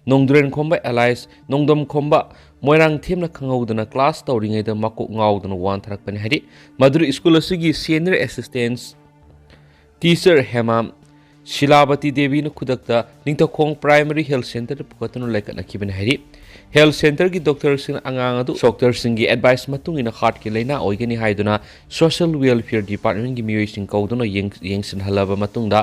ꯅꯣꯡꯗ꯭ꯔꯦꯟꯈꯣꯝꯕ ꯑꯦꯂꯥꯏꯁ ꯅꯣꯡꯗꯝꯈꯣꯝꯕ ꯃꯣꯏꯔꯥꯡꯊꯦꯝꯅ ꯈꯪꯍꯧꯗꯅ ꯀ꯭ꯂꯥꯁ ꯇꯧꯔꯤꯉꯩꯗ ꯃꯀꯣꯛ ꯉꯥꯎꯗꯨꯅ ꯋꯥꯟꯊꯔꯛꯄꯅꯤ ꯍꯥꯏꯔꯤ꯫ ꯃꯗꯨꯗ ꯁ꯭ꯀꯨꯜ ꯑꯁꯤꯒꯤ ꯁꯦꯅꯤꯌꯔ ꯑꯦꯁꯤꯁꯇꯦꯟꯠ ꯇꯤꯆꯔ ꯍꯦꯃꯥꯝ ꯁꯤꯂꯥꯕꯇꯤ ꯗꯦꯕꯤꯅ ꯈꯨꯗꯛꯇ ꯅꯤꯡꯊꯧꯈꯣꯡ ꯄ꯭ꯔꯥꯏꯃꯔꯤ ꯍꯦꯜꯊ ꯁꯦꯟꯇꯔꯗ ꯄꯨꯈꯠꯇꯨꯅ ꯂꯩꯈꯠꯅꯈꯤꯕꯅꯤ ꯍꯥꯏꯔꯤ꯫ ꯍꯦꯜꯊ ꯁꯦꯟꯇꯔꯒꯤ ꯗꯣꯛꯇꯔꯁꯤꯡꯅ ꯑꯉꯥꯡ ꯑꯗꯨ ꯗꯣꯛꯇꯔꯁꯤꯡꯒꯤ ꯑꯦꯗꯚꯥꯏꯁ ꯃꯇꯨꯡ ꯏꯟꯅ ꯍꯥꯔꯠꯀꯤ ꯂꯥꯏꯅꯥ ꯑꯣꯏꯒꯅꯤ ꯍꯥꯏꯗꯨꯅ ꯁꯣꯁꯤꯌꯦꯜ ꯋꯦꯜꯐꯤꯌꯔ ꯗꯤꯄꯥꯔꯠꯃꯦꯟꯠꯀꯤ ꯃꯤꯑꯣꯏꯁꯤꯡ ꯀꯧꯗꯨꯅ ꯌꯦꯡ-, ꯌꯦꯡꯁꯤꯟꯍꯜꯂꯕ ꯃꯇꯨꯡꯗ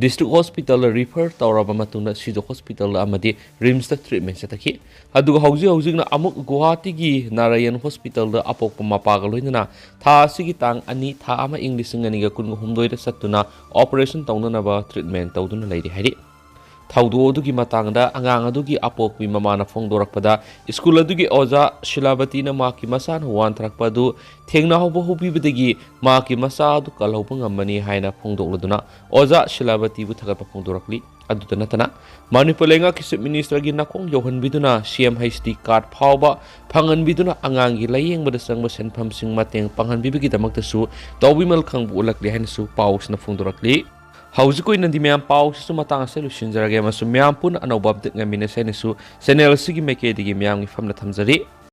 ꯗꯤꯁꯇ꯭ꯔꯤꯛ ꯍꯣꯁꯄꯤꯇꯥꯜꯗ ꯔꯤꯐꯔ ꯇꯧꯔꯕ ꯃꯇꯨꯡꯗ ꯁꯤꯖꯣ ꯍꯣꯁꯄꯤꯇꯥꯜꯗ ꯑꯃꯗꯤ ꯔꯤꯝꯁꯇ ꯇ꯭ꯔꯤꯠꯃꯦꯟ ꯆꯠꯊꯈꯤ꯫ ꯑꯗꯨꯒ ꯍꯧꯖꯤꯛ ꯍꯧꯖꯤꯛꯅ ꯑꯃꯨꯛ ꯒꯨꯋꯥꯍꯥꯇꯤꯒꯤ ꯅꯥꯔꯥꯌꯟ ꯍꯣꯁꯄꯤꯇꯥꯜꯗ ꯑꯄꯣꯛꯄ ꯃꯄꯥꯒ ꯂꯣꯏꯅꯅ ꯊꯥ ꯑꯁꯤꯒꯤ ꯇꯥꯡ ꯑꯅꯤ, ꯊꯥ ꯑꯃ, ꯏꯪ ꯂꯤꯁꯤꯡ ꯑꯅꯤꯒ ꯀꯨꯟꯒ ꯍꯨꯝꯗꯣꯏꯗ ꯆꯠꯇꯨꯅ ꯑꯣꯄꯔꯦꯁꯟ ꯇꯧꯅꯅꯕ ꯇ꯭ꯔꯤꯠꯃꯦꯟ ꯇꯧꯗꯨꯅ ꯂꯩꯔꯤ ꯍꯥꯏꯔꯤ꯫ ꯊꯧꯗꯣꯛ ꯑꯗꯨꯒꯤ ꯃꯇꯥꯡꯗ ꯑꯉꯥꯡ ꯑꯗꯨꯒꯤ ꯑꯄꯣꯛꯄꯤ ꯃꯃꯥꯅ ꯐꯣꯡꯗꯣꯔꯛꯄꯗ, ꯁ꯭ꯀꯨꯜ ꯑꯗꯨꯒꯤ ꯑꯣꯖꯥ ꯁꯤꯂꯥꯕꯇꯤꯅ ꯃꯍꯥꯛꯀꯤ ꯃꯆꯥꯅ ꯋꯥꯟꯊꯔꯛꯄ ꯑꯗꯨ ꯊꯦꯡꯅꯍꯧꯕ ꯍꯧꯕꯤꯕꯗꯒꯤ ꯃꯍꯥꯛꯀꯤ ꯃꯆꯥ ꯑꯗꯨ ꯀꯜꯍꯧꯕ ꯉꯝꯃꯅꯤ ꯍꯥꯏꯅ ꯐꯣꯡꯗꯣꯛꯂꯗꯨꯅ ꯑꯣꯖꯥ ꯁꯤꯂꯥꯕꯇꯤꯕꯨ ꯊꯥꯒꯠꯄ ꯐꯣꯡꯗꯣꯔꯛꯂꯤ꯫ ꯑꯗꯨꯇ ꯅꯠꯇꯅ, ꯃꯅꯤꯄꯨꯔ ꯂꯩꯉꯥꯛꯀꯤ ꯆꯤꯐ ꯃꯤꯅꯤꯁꯇꯔꯒꯤ ꯅꯥꯀꯣꯡ ꯌꯧꯍꯟꯕꯤꯗꯨꯅ ꯁꯤ ꯑꯦꯝ ꯑꯩꯆ ꯗꯤ ꯀꯥꯔꯗ ꯐꯥꯎꯕ ꯐꯪꯍꯟꯕꯤꯗꯨꯅ ꯑꯉꯥꯡꯒꯤ ꯂꯥꯌꯦꯡꯕꯗ ꯆꯪꯕ ꯁꯦꯟꯐꯝꯁꯤꯡ ꯃꯇꯦꯡ ꯄꯥꯡꯍꯟꯕꯤꯕꯒꯤꯗꯃꯛꯇꯁꯨ ꯇꯧꯕꯤꯃꯜ ꯈꯪꯕ ꯎꯠꯂꯛꯂꯤ ꯍꯥꯏꯅꯁꯨ ꯄꯥꯎꯁꯤꯅ ꯐꯣꯡꯗꯣꯔꯛꯂꯤ꯫ ꯍꯧꯖꯤꯛꯀꯤ ꯑꯣꯏꯅꯗꯤ ꯃꯌꯥꯝ ꯄꯥꯎꯁꯤꯁꯨ ꯃꯇꯥꯡ ꯑꯁꯤꯗ ꯂꯣꯏꯁꯤꯟꯖꯔꯒꯦ ꯑꯃꯁꯨꯡ ꯃꯌꯥꯝ ꯄꯨꯟꯅ ꯑꯅꯧꯕ ꯑꯞꯗꯦꯠ ꯉꯥꯏꯃꯤꯟꯅꯁꯦ ꯍꯥꯏꯅꯁꯨ ꯆꯦꯅꯦꯜ ꯑꯁꯤꯒꯤ ꯃꯥꯏꯀꯩꯗꯒꯤ ꯃꯌꯥꯝꯒꯤ ꯐꯝꯅ ꯊꯝꯖꯔꯤ꯫